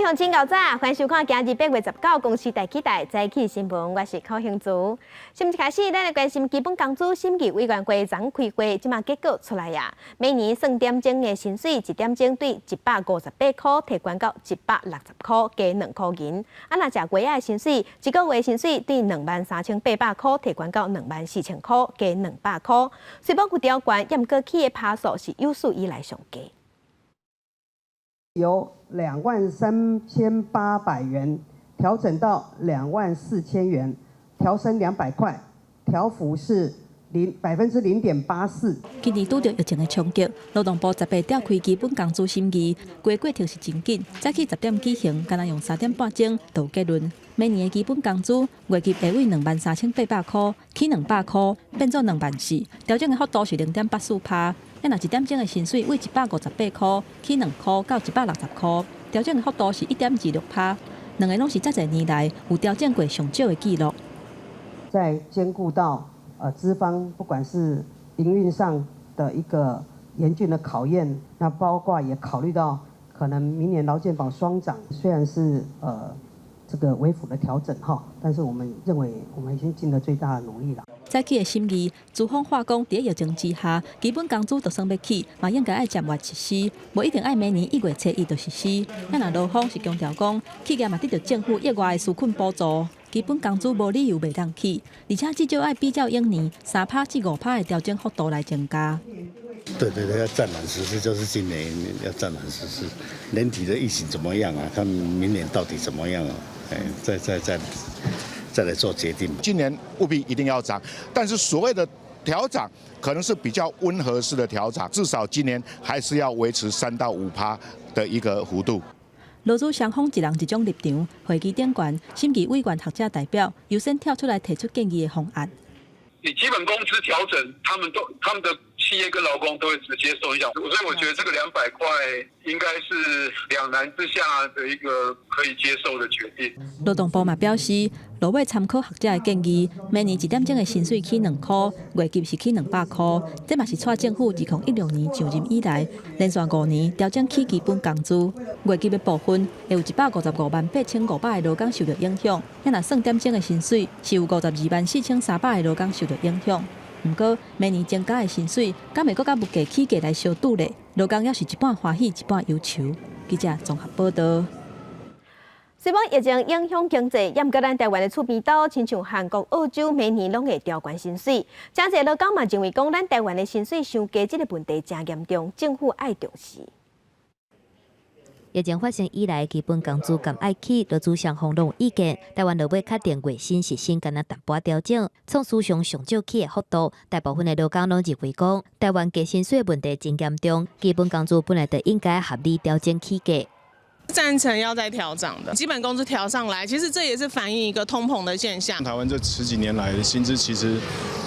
鄉親𠢕早，歡迎收看今日8月19公視大起台早起新聞，我是柯興珠。新聞一開始，咱來關心基本工資審議委員會昨開會，這馬結果出來啊。每年算點鐘的薪水，一點鐘對158塊提懸到160塊，加2塊銀。啊，若食月仔的薪水，一個月薪水對23,800塊提懸到24,000塊，加200塊。雖罔有調懸，毋過起的趴數是有史以來上低。由23,800元調整到24,000元，調升200塊，調幅是0.84%。今年拄著疫情的衝擊，勞動部18召開基本工資審議，規過程是真緊，早起10點舉行，干焦用3點半鐘就有結論。每年的基本工資月入會為23,800塊，起200塊，變做2萬4，調整的幅度是0.84趴。若一點鐘的薪水為158塊，起2塊到160塊，調整的幅度是1.26趴。兩个攏是遮濟年來有調整過上少的紀錄。在兼顧到資方不管是營運上的一個嚴峻的考驗，那包括也考慮到可能明年勞健保雙漲，雖然是這個微幅的調整哈，但是我們認為我們已經盡了最大的努力了。早起的審議，資方話講，佇疫情之下，基本工資就算欲起，嘛應該愛漸月實施，無一定愛每年1月初1就實施。啊，若勞方是強調講，企業嘛得著政府額外的紓困補助，基本工資無理由袂當起，而且至少愛比照往年3趴至5趴的調整幅度來增加。對對對，要暫緩實施，就是今年要暫緩實施。年底的疫情怎麼樣啊？看明年到底怎麼樣啊？哎，再再再再來做決定。今年務必一定要漲，但是所謂的調漲可能是比較溫和式的調漲，至少今年還是要維持3到5趴的一個幅度。勞資雙方一人一種立場，會議頂懸，審議委員學者代表優先跳出來提出建議的方案。你基本工資調整，他們的企業跟勞工都會直接受影響，所以我覺得這個200塊應該是兩難之下的一個可以接受的決定。勞動部嘛表示，落尾參考學者的建議，每年一點鐘的薪水起2塊，月入是起200塊，這嘛是蔡政府2016年上任以來，連續5年調整起基本工資。月入的部分會有1,558,500个勞工受著影響，若算點鐘的薪水是有524,300个勞工受著影響。毋過每年增加的薪水，敢會閣佮物價起價來相拄咧？勞工猶是一半歡喜，一半憂愁。記者綜合報道。雖罔疫情影響經濟，毋過咱台灣的厝邊島，親像韓國、澳洲，每年攏會調懸薪水。誠濟勞工嘛認為講，咱台灣的薪水傷低，這个問題誠嚴重，政府愛重視。疫情發生以來，基本工資敢愛起，勞資雙方攏有意見。台灣落尾確定月薪時薪干焦淡薄調整，創史上上少起的幅度。大部分的勞工攏認為講，台灣低薪水問題真嚴重，基本工資本來就應該合理調整起價。贊成要再調漲的，基本工資調上來，其實這也是反映一個通膨的現象。台灣這十幾年來的薪資其實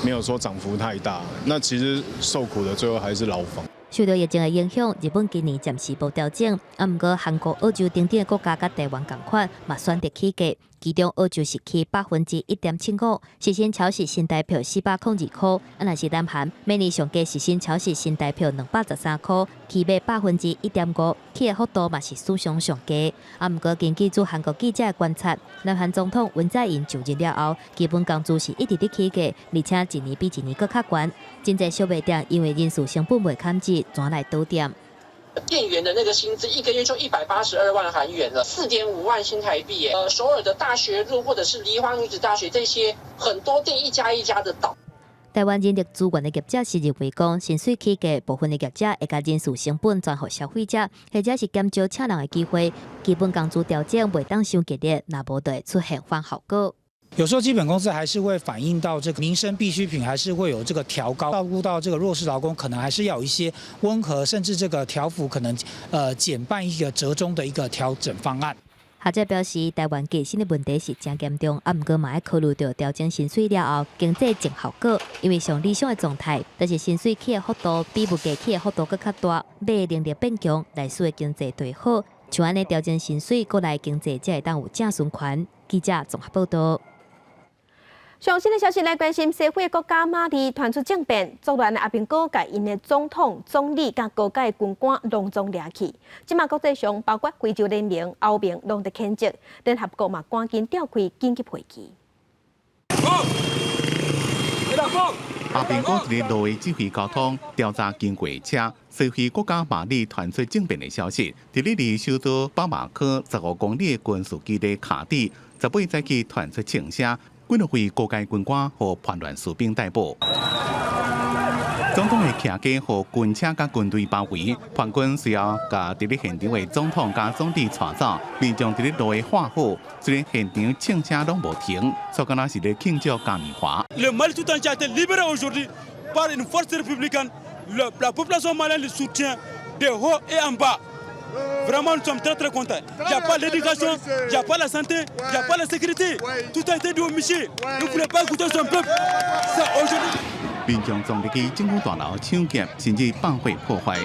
沒有說漲幅太大，那其實受苦的最後還是勞方。受著疫情的影響，日本今年暫時無調整，啊，毋過韓國、澳洲等等的國家佮台灣仝款，嘛選擇起價。其中澳洲是起1.75%，時薪超時新台票402塊，啊，若是南韓每年上低時薪超時新台票213塊，起碼1.5%，起的幅度嘛是史上上低。啊，毋過根據駐韓國記者的觀察，南韓總統文在寅就任了後，基本工資是一直佇起價，而且一年比一年閣較懸。真濟小賣店因為人事成本袂堪折，轉來倒店。店員的那個薪資一個月就182萬韓元了，4.5萬新台幣。首爾的大學路或者是梨花女子大學這些很多店一家一家的倒。台灣人力資源的業者是認為講，薪水起價部分的業者會共人事成本轉予消費者，或者是減少請人的機會。基本工資調整袂當傷激烈，若無就會出現反效果。有時候基本工資還是會反映到這個民生必需品，還是會有這個調高，照顧到這個弱勢勞工，可能還是要有一些溫和，甚至這個調幅可能減半一個折中的一個調整方案。學者表示，台灣低薪的問題是誠嚴重，啊，毋過嘛愛考慮著調整薪水了後經濟正效果，因為上理想的狀態，就是薪水起的幅度比物價起的幅度閣較大，買能力變強，內需的經濟就會好。像按呢調整薪水，國內經濟才會當有正循環。記者綜合報道。上新的消息來關心，西非國家馬里傳出政變，作亂的阿兵哥共𪜶的總統、總理佮高階軍官攏總掠去。這馬國際上包括非洲聯盟、歐盟攏佇譴責，聯合國嘛趕緊召開緊急會議。阿兵哥佇路的指揮交通調查經過車，西非國家馬里傳出政變的消息。佇咧離首都巴馬科15公里的軍事基地卡蒂，18早起傳出槍聲。幾多位高階軍官予叛亂士兵逮捕，總統的騎機予軍車佮軍隊包圍，叛軍隨後共佇咧現場的總統佮總理帶走，民眾佇咧路的發火，雖然現場槍聲攏無停，煞敢若是咧慶祝嘉年華。 Le Mali tout entier a été libéré aujourd'hui par une force républicaine. La population malienne le soutient de haut et en bas. Vraiment, nous sommes très très contents. Il n'y a pas l'éducation, il n'y a pas la santé, il n'y a pas la sécurité. Tout a été dit au monsieur. Nous ne voulons pas écouter son peuple. C'est aujourd'hui. 民眾衝入去政府大樓搶劫，甚至放火破壞。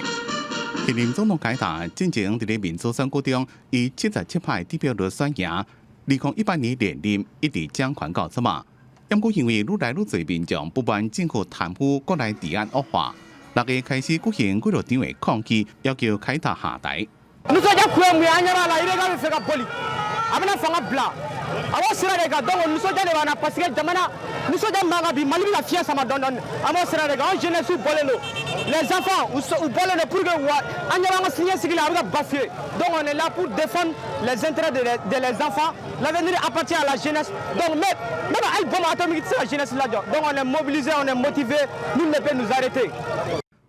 現任總統凱達進前佇咧民主選舉中，以77%得票率選贏，2018年連任，一直掌權到這馬。不過因為愈來愈濟民眾不滿政府貪污，國內治安惡化，6月開始舉行幾落場的抗議，要求凱達下台。 Nisɔndiya kun ye mun ye? An ɲɛ b'a la, IBK bɛ fɛ ka boli, a bɛna fanga bila, a b'o sira de kan. Donc nisɔndiya de b'an na parce que jamana nisɔndiya min b'an kan bi, Mali bɛ ka fiɲɛ sama dɔɔni dɔɔni, an b'o sira de kan. Anw jeunesse bɔlen don, les enfants u bɔlen don pour que wa an ɲɛ b'an ka siniɲɛsigi la, a bɛ ka bafouer. Donc on est là pour défendre les intérêts de les enfants. L'avenir appartient à la jeunesse. Donc même hali bombe atomique tɛ se ka jeunesse lajɔ. Donc on est mobilisé, on est motivé, nul ne peut nous arrêter.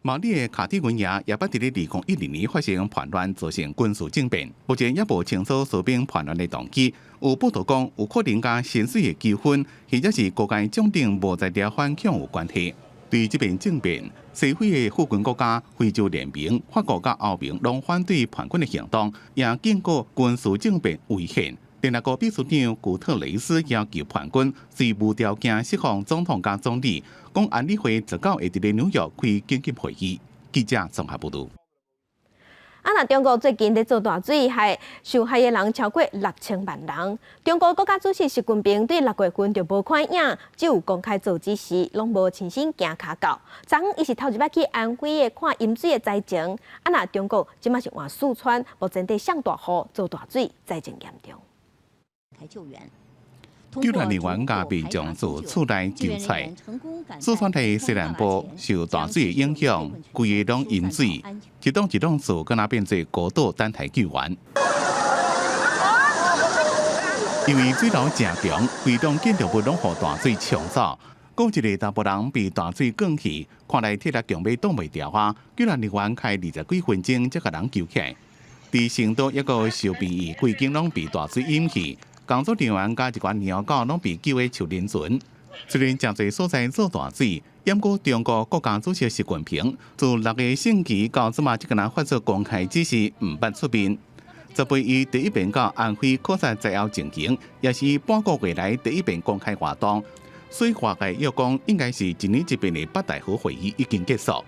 馬里的卡蒂軍營也捌佇咧2012年發生叛亂，造成軍事政變。目前也無清楚士兵叛亂的動機。有報道講，有可能佮薪水的糾紛，或者是高階將領無才調反向有關係。對這遍政變，西非的富權國家非洲聯盟、法國佮歐盟攏反對叛軍的行動，也警告軍事政變危險。聯合國秘書長古特雷斯要求叛軍隨無條件釋放總統佮總理，講安理會19會佇咧紐約開緊急會議。記者綜合報導。啊，若中國最近佇做大水，害受害的人超過6000萬人。中國國家主席習近平對6月份就無看影，只有公開做指示，攏無親身行跤到。昨昏伊是頭一擺去安徽的看淹水的災情。啊，若中國這馬是換四川，目前佇上大雨、做大水，災情嚴重。救援人員佮民眾自厝內救出來。四川的西南部受大水的影響，規个攏淹水，一棟一棟厝敢若變做孤島，等待救援。因為水流誠強，規棟建築物攏予大水沖走。閣有一個查埔人被大水捲去，看來體力強欲擋袂牢啊！救援人員開20幾分鐘才共人救起來。佇成都一個收病院，規間攏被大水淹去。工作人員佮一寡貓狗攏被救的樹林船。雖然誠濟所在做大水，毋過中國國家主席習近平自6個星期到這馬才敢若發出公開指示，毋捌出面。18伊第一遍到安徽考察災後情形，也是半個月來第一遍公開活動。所以外界又講，應該是一年一遍的北戴河會議已經結束。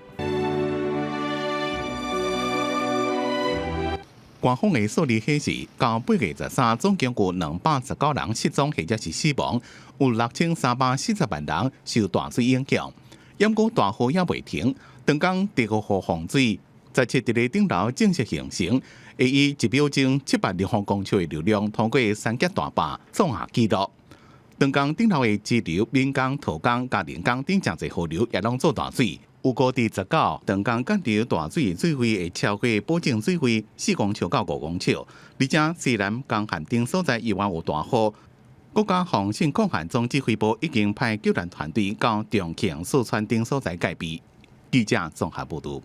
官方的數字顯示，到8月13，總共有219人失蹤或者是死亡，有6340萬人受大水影響。毋過大雨猶未停，長江第五號洪水17佇咧頂流正式形成，會以1秒鐘700立方公尺的流量通過三峽大壩，創下紀錄。長江頂流的支流岷江、沱江、嘉陵江等誠濟河流也攏做大水。預估佇19長江幹流大水的水位會超過保證水位4公尺到5公尺，而且西南江漢等所在猶原有大雨。國家防汛抗旱總指揮部已經派救援團隊到重慶、四川等所在戒備。記者綜合報導。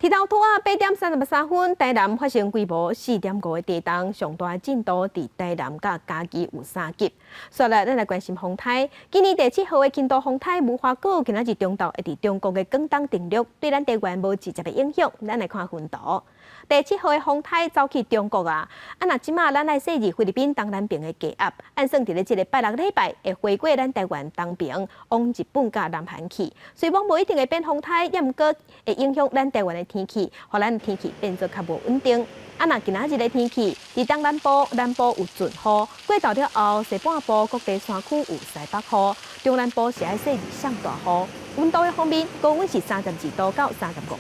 鐵頭拄仔8點33分，台南發生規模4.5的地動，上大震度佇台南佮嘉義有3級。紲來，咱來關心風颱。今年第七號的輕度風颱無花果，今仔日中晝會佇中國的廣東登陸，對咱台灣無直接的影響。咱來看雲圖。第七號的風颱走去中國啊！啊，若這馬咱愛設佇菲律賓東南邊的低壓，按算佇咧這个拜六禮拜會飛過咱台灣東邊，往日本佮南韓去。雖罔無一定會變風颱，也毋過會影響咱台灣的的天氣，予咱天氣變做較無穩定。啊，若今仔日的天氣，佇東南部、南部有陣雨，過晝了後，西半部各地山區有西北雨，中南部是愛細日上大雨。溫度的方面，高溫是32度到35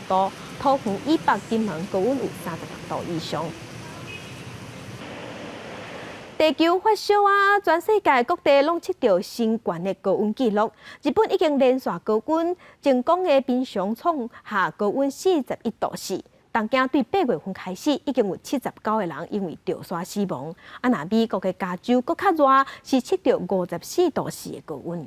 度，桃園以北金門高溫有36度以上。地球發燒啊！全世界各地攏測著新懸的高溫紀錄。日本已經連續高溫，靜岡的冰上創下高溫41度4。東京對8月份開始，已經有79個人因為著沙死亡。啊，若美國的加州閣較熱，是測著54度4的高溫。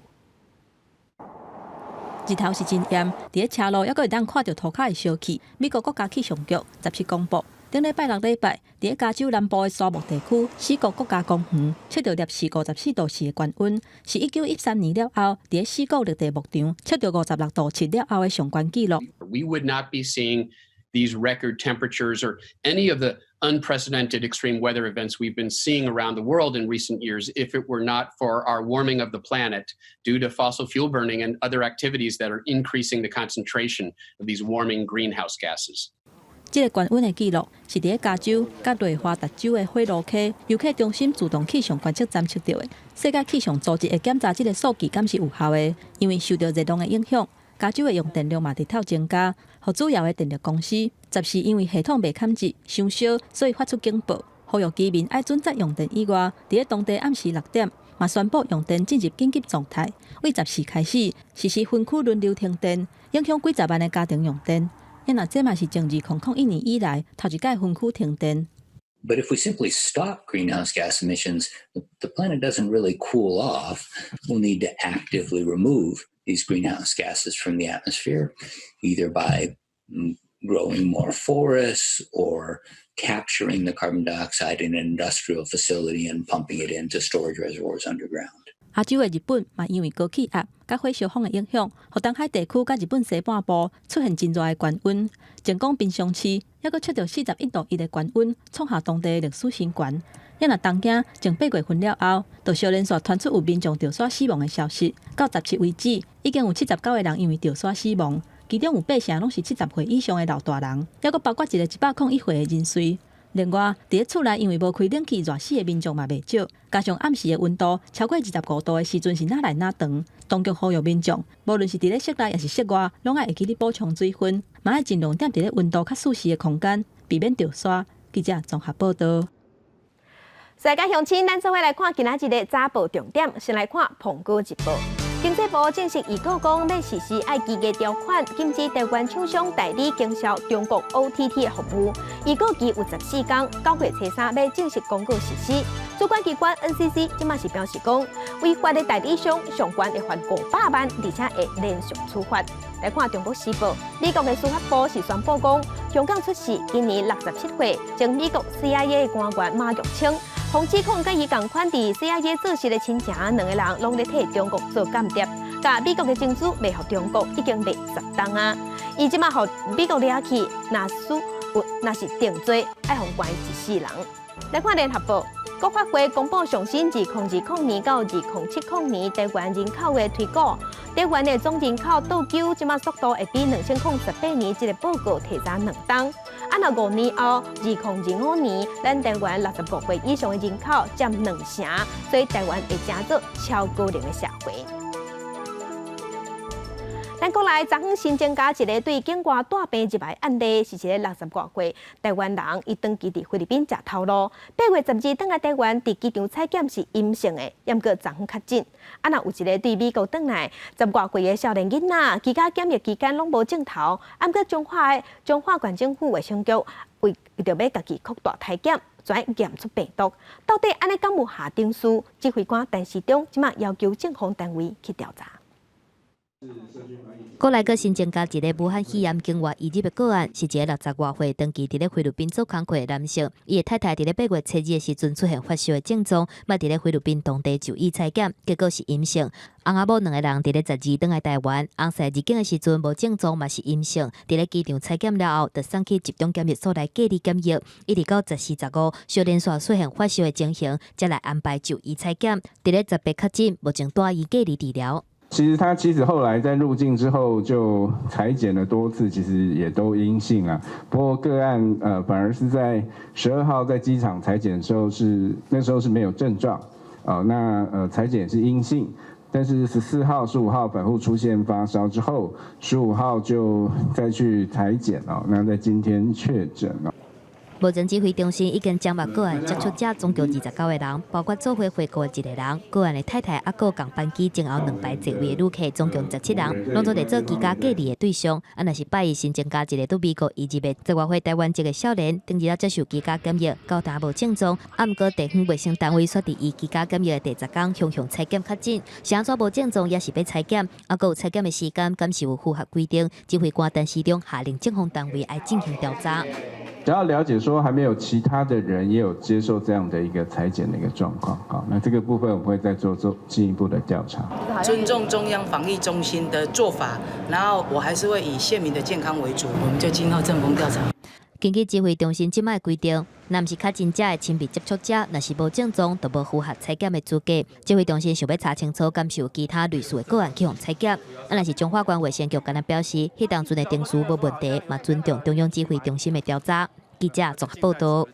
日頭是真炎，佇咧車路猶閣會當看著塗跤的燒氣。美國國家氣象局17公布，頂禮拜六禮拜，佇咧加州南部的沙漠地區，死谷國家公園測著攝氏54度4的懸溫，是1913年了後，佇咧死谷綠地牧場測著56度7了後的上懸紀錄。 We would not be seeing these record temperatures or any of the unprecedented extreme weather events we've been seeing around the world in recent years if it were not for our warming of the planet due to fossil fuel burning and other activities that are increasing the concentration of these warming greenhouse gases. 這个懸溫的紀錄是佇咧加州佮內華達州的火爐溪遊客中心自動氣象觀測站測著的。世界氣象組織會檢查這个數據敢是有效的，因為受著熱浪的影響，加州的用電量嘛直透增加，予主要的電力公司十四因為系統袂堪熱傷燒，所以發出警報，呼籲居民愛準則用電以外，佇咧當地暗時6點嘛宣布用電進入緊急狀態，對十四開始實施分區輪流停電，影響幾十萬的家庭用電。若這嘛是從2001年以來頭一擺分區停電。 But if we simply stop greenhouse gas emissions, the planet doesn't really cool off. We'll need to actively remove these greenhouse gases from the atmosphere, either by growing more forests or capturing the carbon dioxide in an industrial facility and pumping it into storage reservoirs underground. 亞洲的日本嘛，因為高氣壓佮火燒風的影響，予東海地區佮日本西半部出現真熱的懸溫。靜岡濱松市猶閣測著41.1度的懸溫，創下當地的歷史新懸。猶若東京從8月份了後，就相連續傳出有民眾著沙死亡的消息。到17為止，已經有79個人因為著沙死亡，其中有八成攏是70歲以上的老大人，猶閣包括一個101歲的人瑞。另外，佇咧厝內因為無開冷氣熱死的民眾嘛袂少，加上暗時的溫度超過25度的時陣是若來若長，當局呼籲民眾，無論是佇咧室內抑是室外，攏愛會記得補充水分，嘛愛盡量踮佇咧溫度較舒適的空間，避免著沙。記者綜合報導。世界鄉親，咱做伙來看今仔日的早報重點，先來看《蘋果日報》。經濟部正式預告講，欲實施愛機嘅條款，禁止台灣廠商代理經銷中國 OTT 的服務。預告期有14天，9月初3欲正式公告實施。主管機關 NCC 這馬是表示講，違法的代理商上懸會罰500萬，而且會連續處罰。來看《中國時報》，美國的司法部是宣布講，香港出世，今年67歲，前美國 CIA 官員馬玉清，予指控佮伊仝款佇 CIA 做事的親情，兩個人攏咧替中國做間諜，共美國的情資賣予中國已經賣10冬啊！伊這馬予美國掠去，若輸若是定罪，愛予關一世人。來看聯合報，國發會公布上新2020年到2070年台灣人口的推估，台灣的總人口倒糾，這馬速度會比2018年這个報告提早2冬。啊，若5年後，2025年，咱台灣65歲以上的人口佔兩成，所以台灣會成做超高齡的社會。咱國內昨昏新增加一个對境外帶病入來案例，是一个60外歲台灣人，伊長期佇菲律賓食頭路。8月12轉來台灣，佇機場採檢是陰性的，毋過昨昏確診。啊，若有一个對美國轉來十外歲的少年囡仔，居家檢疫期間攏無症頭，毋過彰化縣政府衛生局為著欲共伊擴大篩檢，才驗出病毒。到底按呢敢有下定書？指揮官陳時中這馬要求政府單位去調查。國內閣新增加一个武漢肺炎境外移入的個案，是一个60外歲長期佇咧菲律賓做工課的男性。伊的太太佇咧8月初2的時陣出現發燒的症狀，嘛佇咧菲律賓當地就醫採檢，結果是陰性。翁仔某兩个人佇咧12轉來台灣，翁婿入境的時陣無症狀，嘛是陰性。佇咧機場採檢了後，就送去集中檢疫所來隔離檢疫，一直到14、15，小連續出現發燒的情形，才來安排就醫採檢。佇咧18確診，目前蹛醫隔離治療。其實他妻子後來在入境之後就採檢了多次，其實也都陰性啊。不過個案反而是在12號在機場採檢的時候是那時候是沒有症狀，啊，那採檢是陰性，但是14號、15號反覆出現發燒之後，15號就再去採檢哦，那在今天確診了。目前指揮中心已經掌握個案接觸者總共29個人，包括做伙回國的一個人，個案的太太猶閣仝班機前後兩排座位的旅客總共17人，攏總佇做居家隔離的對象。啊，若是拜一新增加一個佇美國移入的十外歲臺灣籍的少年，頂日接受居家檢疫，到今無症狀。啊，毋過地方衛生單位煞佇伊居家檢疫的第10天，強行採檢確診，是按怎無症狀也是欲採檢，啊，閣有採檢的時間，敢是有符合規定？指揮官陳時中下令政風單位愛進行調查。只要了解說還沒有其他的人也有接受這樣的一個採檢的一個狀況，好，那這個部分我們會再做進一步的調查。尊重中央防疫中心的做法，然後我還是會以縣民的健康為主，我們就靜候政風調查。根據指揮中心這擺規定，若毋是確診者的親密接觸者，若是無症狀，就無符合採檢的資格。指揮中心想欲查清楚，敢是有其他類似的個案去予採檢。啊，若是彰化縣衛生局敢若表示，彼當陣的程序無問題，嘛尊重中央指揮中心的調查。記者綜合報道。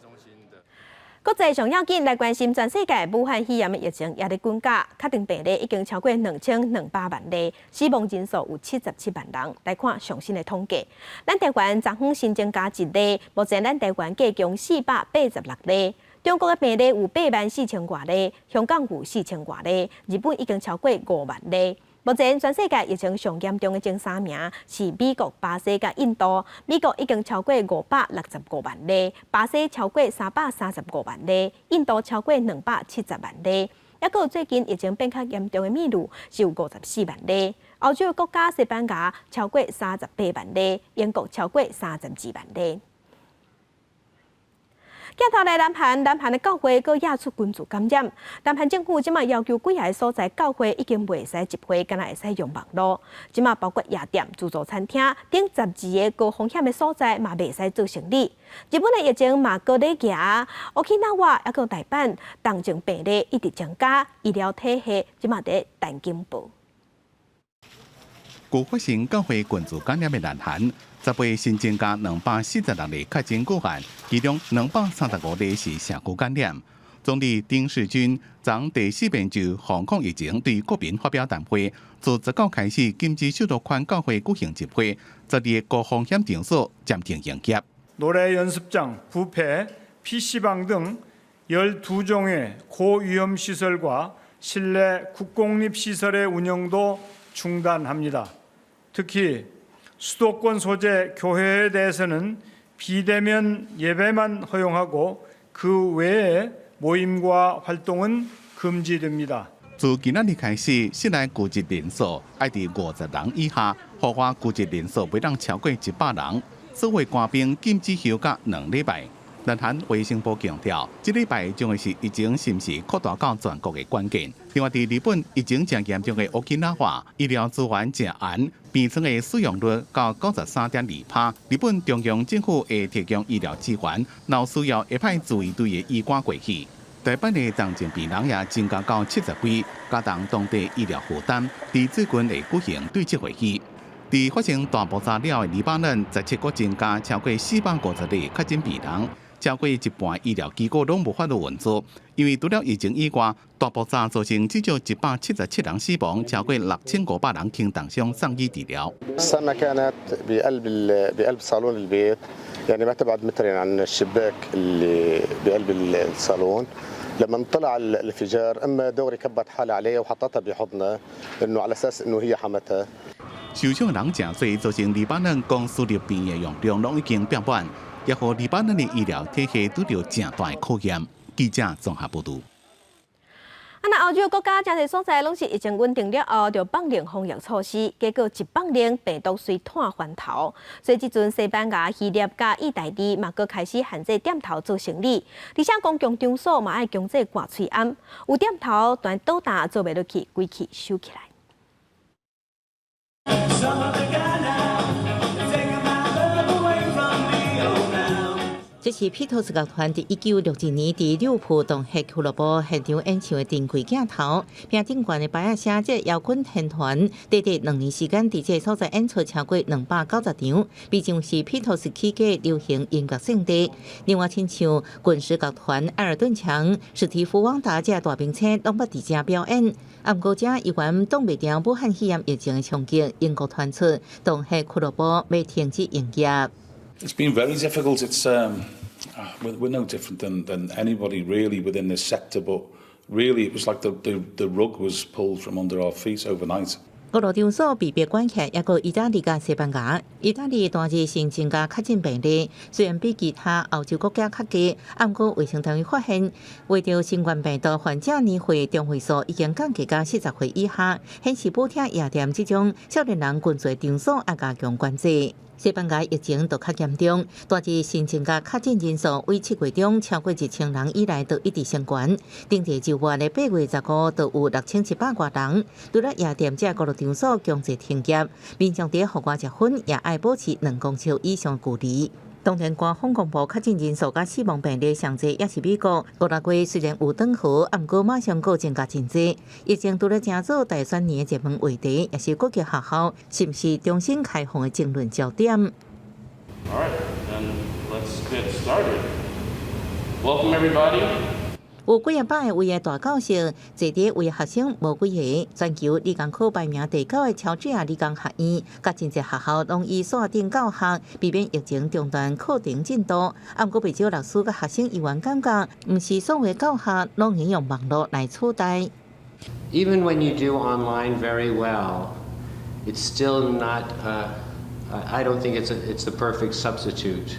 國際上要緊來關心全世界武漢肺炎的疫情也佇滾價，確診病例已經超過2200萬例，死亡人數有77萬人。來看上新的統計，咱台灣昨昏新增加一例，目前咱台灣計共486例。中國的病例有8萬4千外例，香港有4千外例，日本已經超過5萬例。目前全世界疫情上嚴重的前三名是美國、巴西佮印度。美國已經超過565萬例，巴西超過335萬例，印度超過270萬例。抑閣有最近疫情變較嚴重的秘魯是有54萬例。歐洲國家西班牙超過38萬例，英國超過32萬例。鏡頭來南韓，南韓的教會閣惹出群聚感染。南韓政府這馬要求幾个所在教會已經袂使集會，干焦會使用網路。這馬包括夜店、自助餐廳等12個高風險的所在嘛袂使做生理。日本的疫情嘛閣咧行，沖繩猶閣大阪，重症病例一直增加，醫療體系這馬佇等警報。舊發生教會群聚感染的南韓，18新增加246例確診個案，其中235例是社區感染。總理丁世均昨第四遍就防控疫情對國民發表談話，自19開始禁止首都圈教會舉行集會，12個高風險場所暫停營業。 노래 연습장, 뷔페, PC방 등 12종의 고위험 시설과 실내 국공립 시설의 운영도 중단합니다. 특히 수도권 소재 교회에 대해서는 비대면 예배만 허용하고 그 외에 모임과 활동은 금지됩니다. 自今仔日開始，室內聚集人數愛佇50人以下，戶外聚集人數袂當超過100人。所有官兵禁止休假2禮拜。南韓衛生部強調，這禮拜將會是疫情是毋是擴大到全國的關鍵。另外，佇日本疫情誠嚴重的沖繩，醫療資源誠絚，病床的使用率到93.2%。日本中央政府會提供醫療資源，若有需要會派自衛隊的醫官過去。大阪的重症病人也增加到70位，加重當地醫療負擔。佇最近會舉行對策會議。佇發生大爆炸了後的黎巴嫩，17閣增加超過450例確診病人。超過一半醫療機構攏無法度運作，因為除了疫情以外，大爆炸造成至少177人死亡，超過6500人輕重傷送醫治療。 سما كانت بقلب بقلب صالون البيت، يعني ما تبعد مترين عن الشباك اللي بقلب الصالون. لما طلع الانفجار امها دغري كبت حالها عليها وحطتها بحضنها انه على اساس انه هي حمتها。受傷人誠濟，造成黎巴嫩公私立病院容量攏已經爆滿，也予黎巴嫩的醫療體系拄著誠大的考驗。記者綜合報導。啊，那歐洲國家誠濟所在攏是疫情穩定了後，就放寬防疫措施，結果一放寬，病毒隨湠翻頭。所以這陣西班牙、希臘佮意大利嘛，閣開始限制店頭做生理，而且公共場所嘛愛強制掛喙罨，有店頭蹛倒彈做袂落去，規氣收起來。這是披頭士樂團佇1962年佇利物浦動黑俱樂部現場演唱的珍貴鏡頭。屏頂懸的牌仔寫，這搖滾天團短短2年時間，佇這个所在演出超過290場，被認為是披頭士起家流行音樂聖地。另外，親像滾石樂團、艾爾頓強、史蒂夫旺達這大明星攏捌佇遮表演。啊，毋過這猶原擋袂牢武漢肺炎疫情的衝擊，英國傳出動黑俱樂部欲停止營業。 It's been very difficult. We're no different than anybody really within this sector, but really it was like the rug was pulled from under our feet overnight. 娛樂場所被迫關起，抑閣意大利佮西班牙。意大利單日新增加確診病例，雖然比其他歐洲國家較低，毋過衛生單位發現，為著新冠病毒患者年歲中位數已經降低到40歲以下，顯示舞廳夜店這種少年人群聚場所愛加強管制。西班牙疫情就較嚴重，單日新增加確診人數為7月中超過1000人以來，都一直升懸。頂個週末的8月15，就有6700外人。除了夜店這娛樂場所強制停業，民眾佇戶外食薰也愛保持2公尺以上距離。當然，官方公布確診人數佮死亡病例上濟，也是美國。5、6月雖然有轉好，毋過馬上閣增加真濟。疫情除了成做大選年的熱門話題，也是各級學校是毋是重新開放的爭論焦點。 All right, then let's get started. Welcome everybody. 有幾仔百位的大教授坐佇位學生無幾個，全球理工科排名第九的喬治亞理工學院，佮真濟學校攏以線頂教學，避免疫情中斷課程進度。啊，毋過袂少老師佮學生猶原感覺，毋是所有教學攏會用網路來取代。 Even when you do online very well, it's still not. I don't think it's the perfect substitute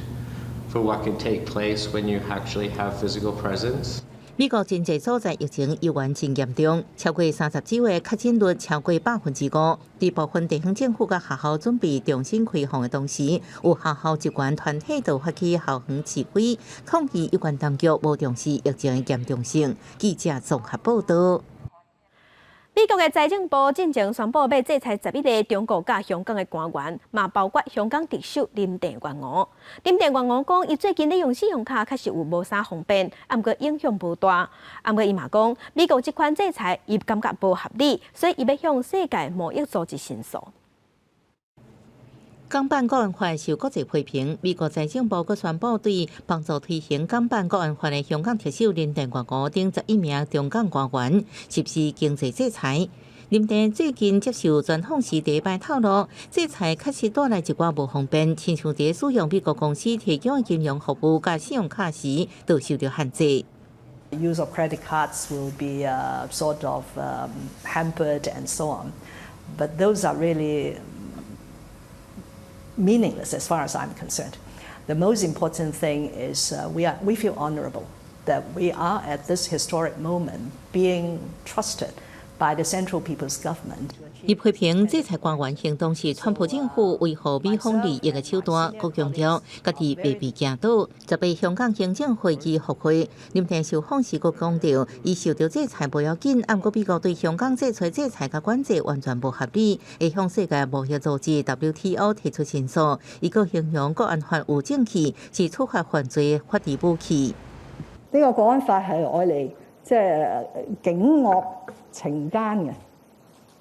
for what can take place when you actually have physical presence. 美國真濟所在疫情猶原真嚴重，超過30週的確診率超過5%。佇部分地方政府佮學校準備重新開放的同時，有學校職員團體就發起校園示威，抗議有關當局無重視疫情的嚴重性。記者綜合報導。美國的財政部進前宣布欲制裁11個中國佮香港的官員，嘛包括香港特首林鄭月娥。林鄭月娥講，伊最近咧用信用卡確實有無啥方便，毋過影響無大。毋過伊嘛講，美國這款制裁伊感覺無合理，所以伊欲向世界貿易組織申訴。港版國安法受國際批評，美國財政部閣宣布對幫助推行港版國安法的香港特首林鄭月娥等11名中港官員實施經濟制裁。林鄭最近接受專訪時，第一擺透露，制裁確實帶來一寡無方便，親像佇使用美國公司提供的金融服務佮信用卡時，都受到限制。 Use of credit cards will be sort of hampered and so on, but those are really meaningless as far as I'm concerned. The most important thing is we feel honorable that we are at this historic moment being trusted by the Central People's Government. 伊批評制裁官員行動是川普政府維護美方利益的手段，閣強調家己袂被驚倒。18香港行政會議復會，林鄭受訪時閣講著，伊受著制裁無要緊，毋過美國對香港祭出制裁佮管制完全無合理，會向世界貿易組織 WTO 提出申訴。伊閣形容國安法有證據是觸法犯罪法治武器。呢個國安法係愛嚟即係警惡懲奸嘅。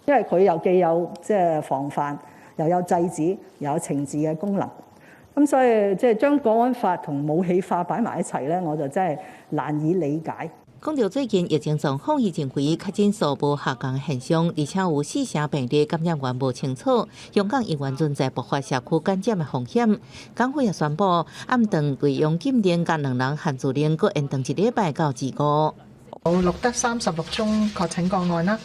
因為佢又既有即係防範，又有制止，又有懲治嘅功能。咁所以即係將國安法同武器化擺埋一齊咧，我就真係難以理解。講到最近疫情狀況，伊認為確診數無下降現象，而且有四成病例感染源無清楚，香港猶原存在爆發社區感染的風險。港府也宣布暗頓外傭禁令佮兩人限聚令，閣延長一禮拜到二五。錄得36宗確診個案啦，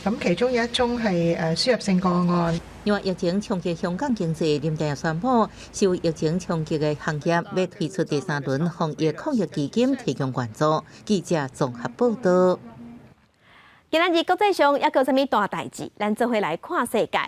咁其中有一宗係輸入性個案。另外，疫情衝擊香港經濟，林鄭宣布受疫情衝擊的行業，欲推出第三輪防疫抗疫基金，提供援助。記者綜合報導。今仔日國際上猶閣有啥物大代誌？咱做伙來看世界。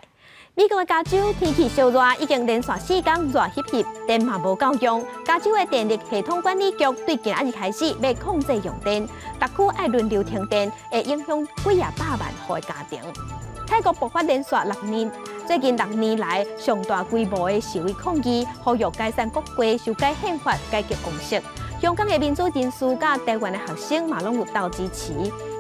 美國的加州天氣燒熱，已經連續4天熱翕翕，電嘛無夠用。加州的電力系統管理局對今仔日開始欲控制用電，逐區愛輪流停電，會影響幾仔百萬戶的家庭。泰國爆發連續6年最近6年來上大規模的示威抗議，呼籲解散國會、修改憲法、改革王室。香港的民主人士佮台灣的學生嘛，攏有鬥支持。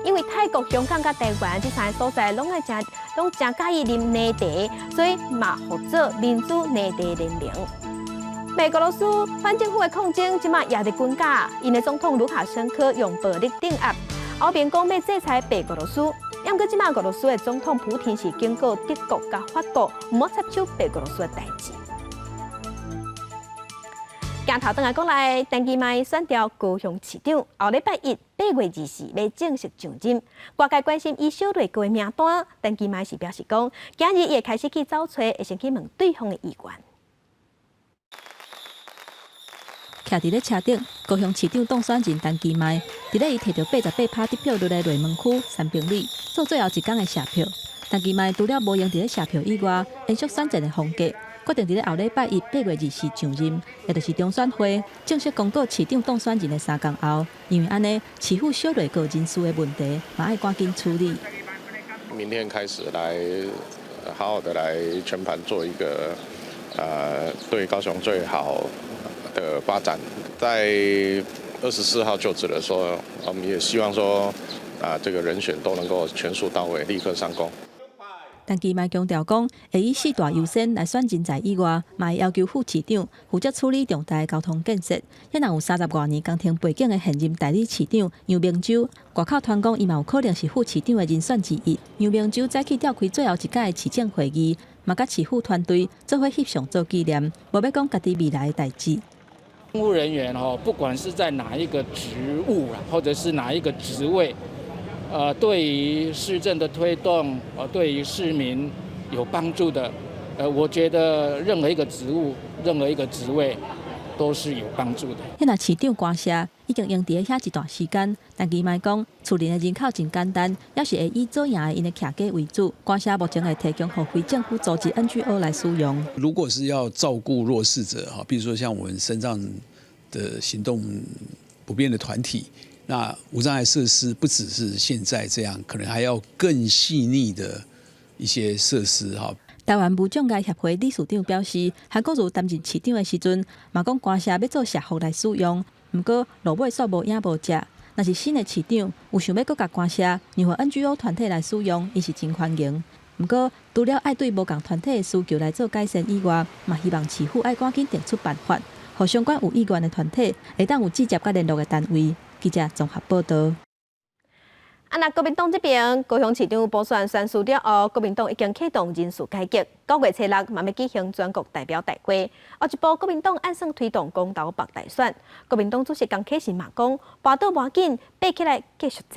因為泰國、香港佮台灣這三個所在攏愛誠攏誠佮意啉奶茶，所以嘛號做民主奶茶聯盟。白俄羅斯反政府的抗爭，這馬也佇滾架，𪜶的總統盧卡申科用暴力鎮壓，歐盟講欲制裁白俄羅斯，毋過這馬俄羅斯的總統普廷是警告德國佮法國，毋好插手白俄羅斯的代誌。鏡頭轉來國內，陳其邁選調高雄市長，後禮拜一8月24欲正式上任。外界關心伊小內閣的名單，陳其邁是表示講，今日伊會開始去走揣，會先去問對方的意願。徛佇咧車頂，高雄市長當選人陳其邁，佇咧伊提著88%得票率的內門區三平里做最後一工的謝票。陳其邁除了無閒佇咧謝票以外，延續選戰的風格，決定佇咧後禮拜一八月二四上任，也就是中選會正式公告市長當選人的3工後，因為按呢市府小內閣人事的問題，嘛愛趕緊處理。明天開始來好好的來全盤做一個，對高雄最好的發展。在24號就職的時候，我們也希望說，啊，這個人選都能夠全數到位，立刻上工。陳其邁強調講，會以四大優先來選人才以外，嘛會要求副市長負責處理重大的交通建設。遐若有30外年工程背景的現任代理市長楊明洲，外口傳講伊嘛有可能是副市長的人選之一。楊明洲早起召開最後一屆的市政會議，嘛佮市府團隊做伙翕相做紀念，無欲講家己未來的代誌。公務人員吼，不管是在哪一個職務啦，或者是哪一個職位，對於市政的推動，對於市民有幫助的，我覺得任何一個職務、任何一個職位都是有幫助的。遐若市長官舍已經用佇咧遐一段時間，陳其邁講，厝內的人口真簡單，猶是會以左營的𪜶的徛家為主。官舍目前會提供予非政府組織 NGO 來使用。如果是要照顧弱勢者，哈，比如說像我們身障的行動不便的團體。那無障礙設施不只是現在這樣，可能還要更細膩的一些設施哈。台灣無障礙協會理事長表示，韓國瑜擔任市長的時陣，嘛講官舍欲做社福來使用，毋過落尾煞無影無跡。若是新的市長有想欲閣共官舍讓予 NGO 團體來使用，伊是真歡迎。毋過，除了愛對無仝團體的需求來做改善以外，嘛希望市府愛趕緊定出辦法，予相關有意願的團體會當有直接佮聯絡的單位。記者綜合報道。啊，若國民黨這邊高雄市長補選選輸了後，國民黨已經啟動人事改革，9月初6嘛欲舉行全國代表大會。後一步，國民黨按算推動公投縛大選。國民黨主席江啟臣嘛講，跋倒無要緊，爬起來繼續戰。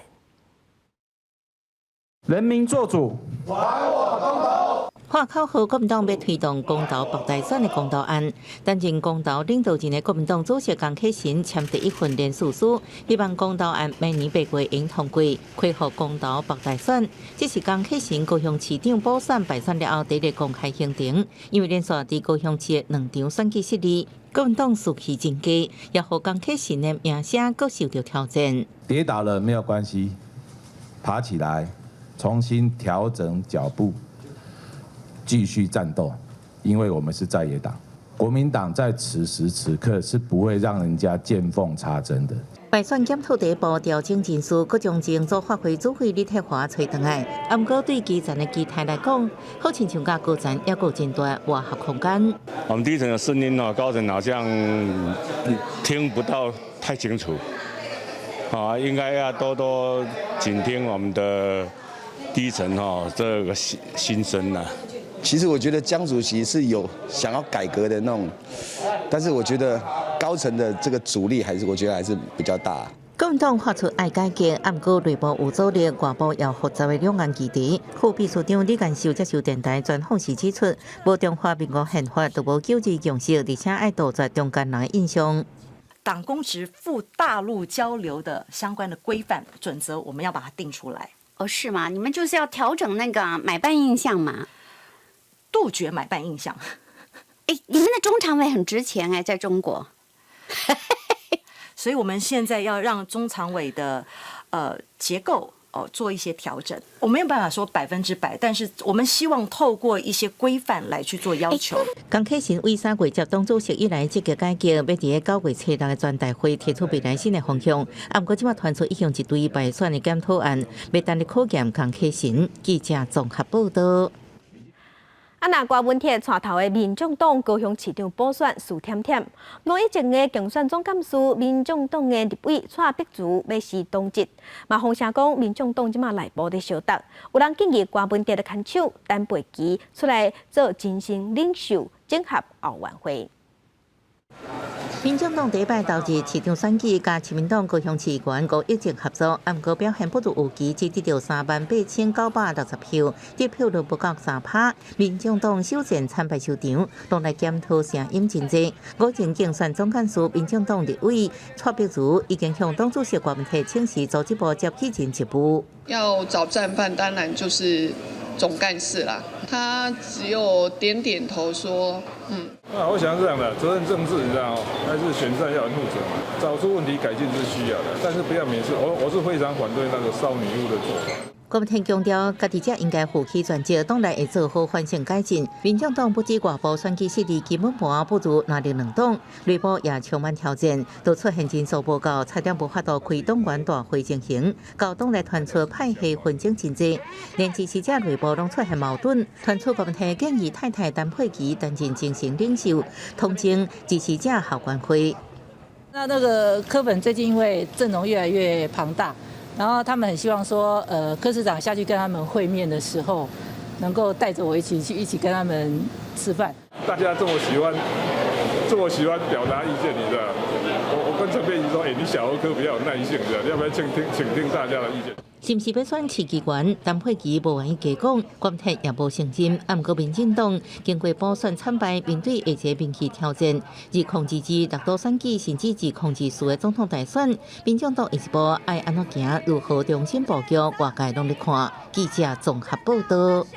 人民做主，還我公投。喊口號，國民黨欲推動公投縛大選的公投案，擔任公投領導人的國民黨主席江啟臣簽第一份聯署書，希望公投案明年8月會通過，恢復公投縛大選。這是江啟臣高雄市長補選敗選了後第一個公開行程，因為連續佇高雄市的兩場選舉失利，國民黨士氣真低，也予江啟臣的名聲閣受著挑戰。跌倒了沒有關係，爬起來，重新調整腳步。繼續戰鬥，因為我們是在野黨，國民黨在此時此刻是不會讓人家見縫插針的。敗選檢討第一步調整人事，閣將前組發會主委李泰華揣轉來。啊，毋過對基層的期待來講，好親像佮高層猶閣有真大磨合空間。我們低層的聲音哦，高層好像聽不到太清楚，啊，應該要多多傾聽我們的低層哈這個心聲呐。其實我覺得江主席是有想要改革的那種，但是我覺得高層的這個阻力還是我覺得還是比較大。國民黨發出愛改革，啊毋過內部有阻力，外部又複雜的兩岸議題。副秘書長李干秀接受電台專訪時指出，無中華民國憲法就無九二共識，而且愛杜絕中間人的印象。黨公職赴大陸交流的相關的規範準則，我們要把它定出來。哦，是嗎？你們就是要調整那個買辦印象嘛？杜絕買辦印象。哎，你們的中常委很值錢哎，在中國。所以我們現在要讓中常委的結構哦做一些調整。我沒有辦法說100%，但是我們希望透過一些規範來去做要求。江啟臣為3月接黨主席以來積極改革，欲佇9月初6的全代會提出未來新的方向。啊，毋過這擺傳出已經一堆敗選的檢討案，欲等咧考驗江啟臣。記者綜合報道。啊！若郭文鐵帶頭的民眾黨高雄市長補選輸忝忝，吳以前的競選總幹事、民眾黨的立委蔡碧如欲辭黨職，嘛風聲講民眾黨這馬內部咧相鬥，有人建議郭文鐵的牽手陳佩琪出來做精神領袖，整合後援會。民眾黨第一擺投入市長選舉，佮親民黨高雄市議員吳益政合作，毋過表現不如預期，只得著38,960票，得票率不到3%。民眾黨首戰慘敗收場，黨內檢討聲音真濟。吳前競選總幹事、民眾黨立委蔡碧如已經向黨主席郭文鐵請辭組織部接替人職務。要找戰犯，當然就是總幹事啦。他只有點點頭說：嗯。那我想是這樣的，責任政治，你知道哦，還是選戰要有負責嘛，找出問題改進是需要的，但是不要每次，我是非常反對那個燒女巫的做法。郭文鐵強調，家己者應該負起全責，黨內會做好反省改進。民眾黨不止外部選舉失利，基本盤不如藍綠兩黨，內部也充滿挑戰，都出現人數無夠，差點無法度開黨員大會進行，到黨內傳出派系紛爭真濟，連支持者內部攏出現矛盾，傳出郭文鐵建議太太陳佩琪擔任精神領袖，統整支持者後援會。那個柯粉最近因為陣容越來越龐大。然後他們很希望說，柯市長下去跟他們會面的時候，能夠帶着我一起去，一起跟他們吃飯。大家這麼喜歡，這麼喜歡表達意見，你知道？我跟陳佩琪說，欸，你小兒科比較有耐性，你要不要傾聽，傾聽大家的意見？是毋是欲選市議員？陳佩琪無願意加講，郭文鐵也無承認。毋過民進黨經過補選慘敗，面對下一個民意挑戰，2022六都選舉，甚至2024的總統大選，民進黨下一步愛按怎行？如何重新布局？外界攏咧看。記者綜合報道。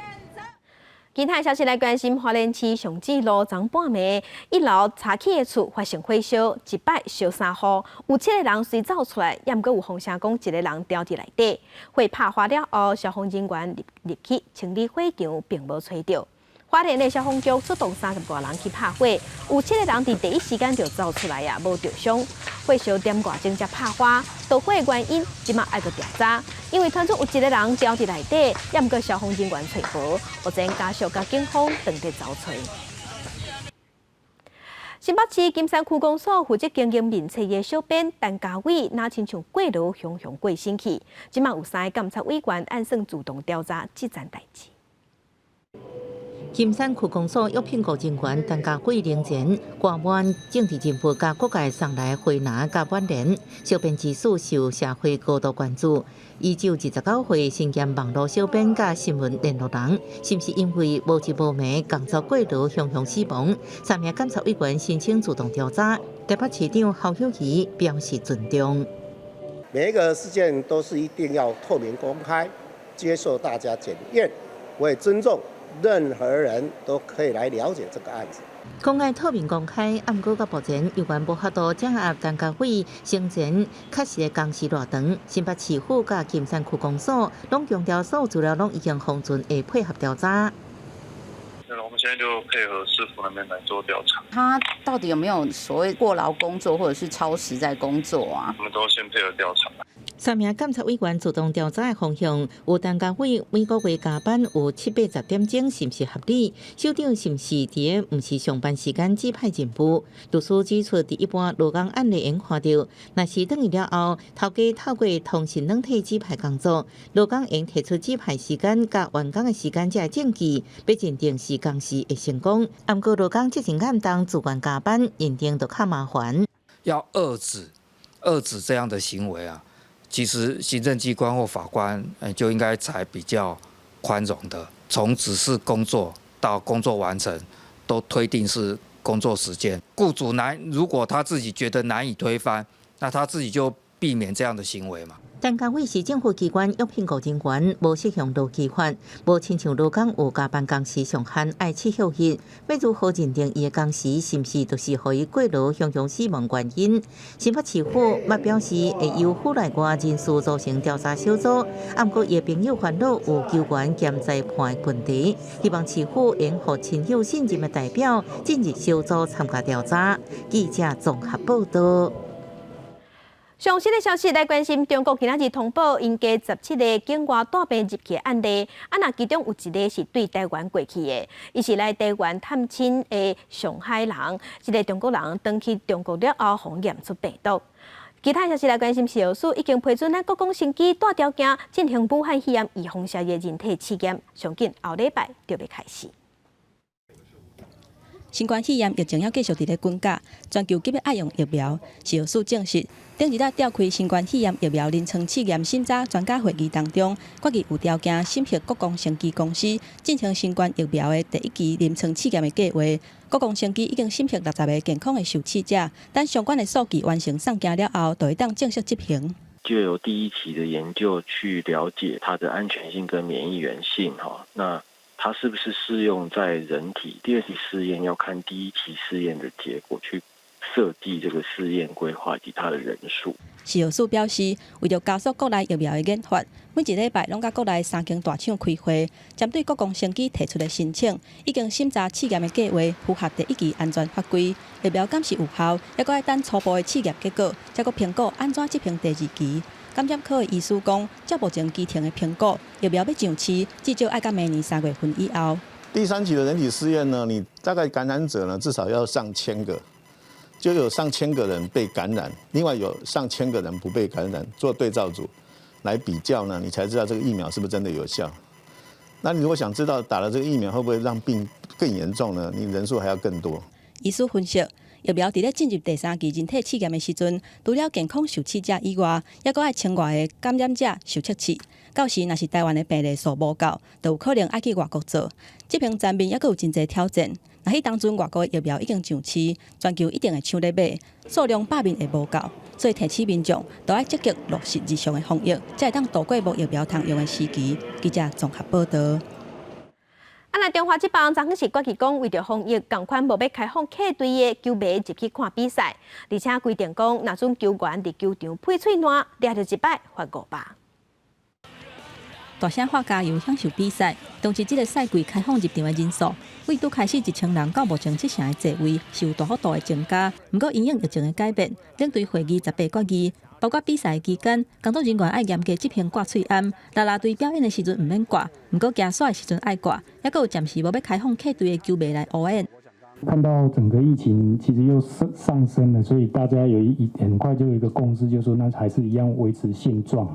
其他消息來關心，花蓮市松子路昨半暝一樓柴起的厝發生火燒，一擺燒三戶，有七個人隨走出來，也毋過有風聲講一個人牢佇內底。火拍花了後，消防人員入去清理火場，並無揣著。花蓮的消防局出動30外人去拍火，有七個人佇第一時間就走出來啊，無著傷。火燒點外鐘才拍花，導火的原因這馬愛閣調查，因為傳出有一個人牢佇內底，也毋過消防人員揣無，目前家屬佮警方正佇查揣。新北市金山區公所負責經營面冊的小編陳家偉，若親像過勞雄雄過身去，這馬有三个監察委員按算主動調查這件代誌。金山區公所約聘雇人員陳家偉領前掛滿政治人物佮各界送來花籃佮挽聯，小編之死受社會高度關注。伊29歲，身兼網路小編佮新聞聯絡人，是毋是因為無日無暝工作過勞，雄雄死亡？三名監察委員申請自動調查，台北市長侯友宜表示尊重。每一個事件都是一定要透明公開，接受大家檢驗，我也尊重。任何人都可以來了解這個案子。講愛透明公開，毋過到目前猶原無法度掌握陳家偉生前確實的工時偌長。新北市府佮金山區公所攏強調，所有資料攏已經封存，會配合調查。對，我們現在就配合市府那邊來做調查。他到底有沒有所謂過勞工作，或者是超時在工作啊？我們都先配合調查。三名監察委員自動調查的方向，有陳家偉每個月加班有七八十點鐘，是毋是合理？首長是毋是佇個毋是上班時間指派任務？律師指出，佇一般勞工案例會看著，若是轉去了後，頭家透過通訊軟體指派工作，勞工應提出指派時間佮完工的時間才會證據，欲認定是工時會成功。毋過勞工責任擔當自願加班，認定就較麻煩。要遏止這樣的行為啊！其實行政機關或法官，就應該採比較寬容的，從指示工作到工作完成，都推定是工作時間。僱主難，如果他自己覺得難以推翻，那他自己就避免這樣的行為嘛。陳家偉是政府機關約聘僱人員，無適用勞基法，無親像勞工有加班工時上限愛設休日，欲如何認定伊的工時是毋是就是予伊過勞雄雄死亡原因？新北市府嘛表示會由府內外人士組成調查小組，毋過伊的朋友煩惱有球員兼裁判的問題，希望市府會予親友信任的代表進入小組參加調查。記者綜合報道。上新的消息來關心，中國今仔日通報𪜶加17個境外帶病入去的案例，啊，若其中有一个是對台灣過去的，伊是來台灣探親的上海人，這个中國人轉去中國了後，予驗出病毒。其他消息來關心，食藥署已經批准咱國光生技帶條件進行武漢肺炎預防射液人體試驗，上緊後禮拜就欲開始。新冠肺炎疫情猶繼續佇咧滾價，全球急欲愛用疫苗。食藥署證實，頂一日召開新冠肺炎疫苗臨床試驗審查專家會議當中，決議有條件審核國光生技公司進行新冠疫苗的第一期臨床試驗的計劃。國光生技已經審核60個健康的受試者，等相關的數據完成送件了後，就會當正式執行。就由第一期的研究去了解它的安全性跟免疫原性，哈，那它是不是適用在人體？第二期試驗要看第一期試驗的結果，去設計這個試驗規劃及它的人數。食藥署表示，為著加速國內疫苗的研發，每一禮拜攏佮國內三間大廠開會，針對國光生技提出的申請，已經審查試驗的計劃符合第一期安全法規，疫苗敢是有效，猶閣愛等初步的試驗結果，才閣評估按怎執行第二期。感染科的醫師講，照目前基層的評估，疫苗欲上市，至少愛到明年3月份以後。第三期的人體試驗呢，你大概感染者呢至少要上千個，就有上千個人被感染，另外有上千個人不被感染，做對照組來比較呢，你才知道這個疫苗是不是真的有效。那你如果想知道打了這個疫苗會不會讓病更嚴重呢？你人數還要更多。醫師分析，疫苗佇咧進入第三期人體試驗的時陣，除了健康受試者以外，猶閣愛千外个感染者受測試。到時若是台灣的病例數無夠，就有可能愛去外國做。執行層面猶閣有真濟挑戰。若彼當陣外國的疫苗已經上市，全球一定會搶咧買，數量百面會無夠，所以提醒民眾都愛積極落實日常的防疫，才會當渡過無疫苗通用的時期。記者綜合報道。啊！若中華職棒昨昏是決議講，為著防疫，仝款無欲開放客隊的球迷入去看比賽，而且規定講，若准球員佇球場噴喙瀾，掠著一擺罰500。大聲喊加油，享受比賽。當時這个賽季開放入場的人數，對拄開始1000人到目前七成的座位是有大幅度的增加。毋過因應疫情的改變，領隊會議18決議，包括比賽期間，工作人員愛嚴格執行掛喙罨，啦啦隊表演的時陣毋免掛，毋過行煞的時陣愛掛，猶閣有暫時無欲開放客隊的球迷來応援。看到整個疫情其實又上升了，所以大家有一很快就有一個共識，就是說那還是一樣維持現狀。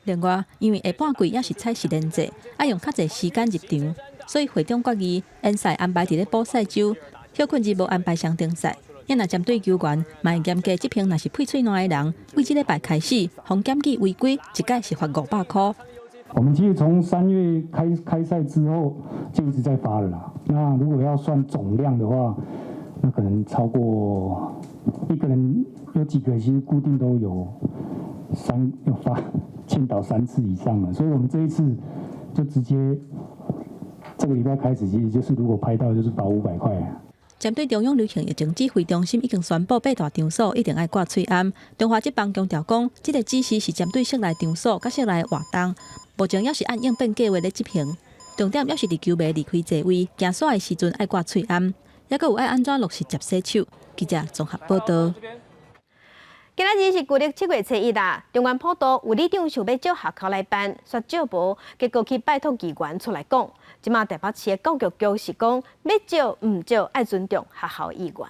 另外，因為下半季猶是採實聯制，愛用較濟時間入場，所以會長決議延賽安排佇咧補賽週，歇睏日無安排雙重賽。也若針對球員，嘛會嚴格執行，若是噴喙瀾的人，對這禮拜開始，予檢舉違規，一改是罰500箍。我們其實從3月開賽之後就一直在發了啦。那如果要算總量的話，那可能超過一個人有幾個，其實固定都有三要發勸導3次以上了。所以我們這一次就直接這個禮拜開始，其實就是如果拍到就是罰500塊。針對中央流行疫情指揮中心已經宣布，八大場所一定愛掛喙罨。中華職棒強調講，這个指示是針對室內場所佮室內活動，目前猶是按應變計劃咧執行。重點猶是佇球迷離開座位、行煞的時陣愛掛喙罨，猶閣有愛按怎落實捷洗手。記者綜合報道。今仔日是舊曆7月初1啦，中元普渡有里長想欲借學校來辦，煞借無，結果去拜託議員出來講。這馬台北市的教育局是講，欲借毋借，愛尊重學校意願。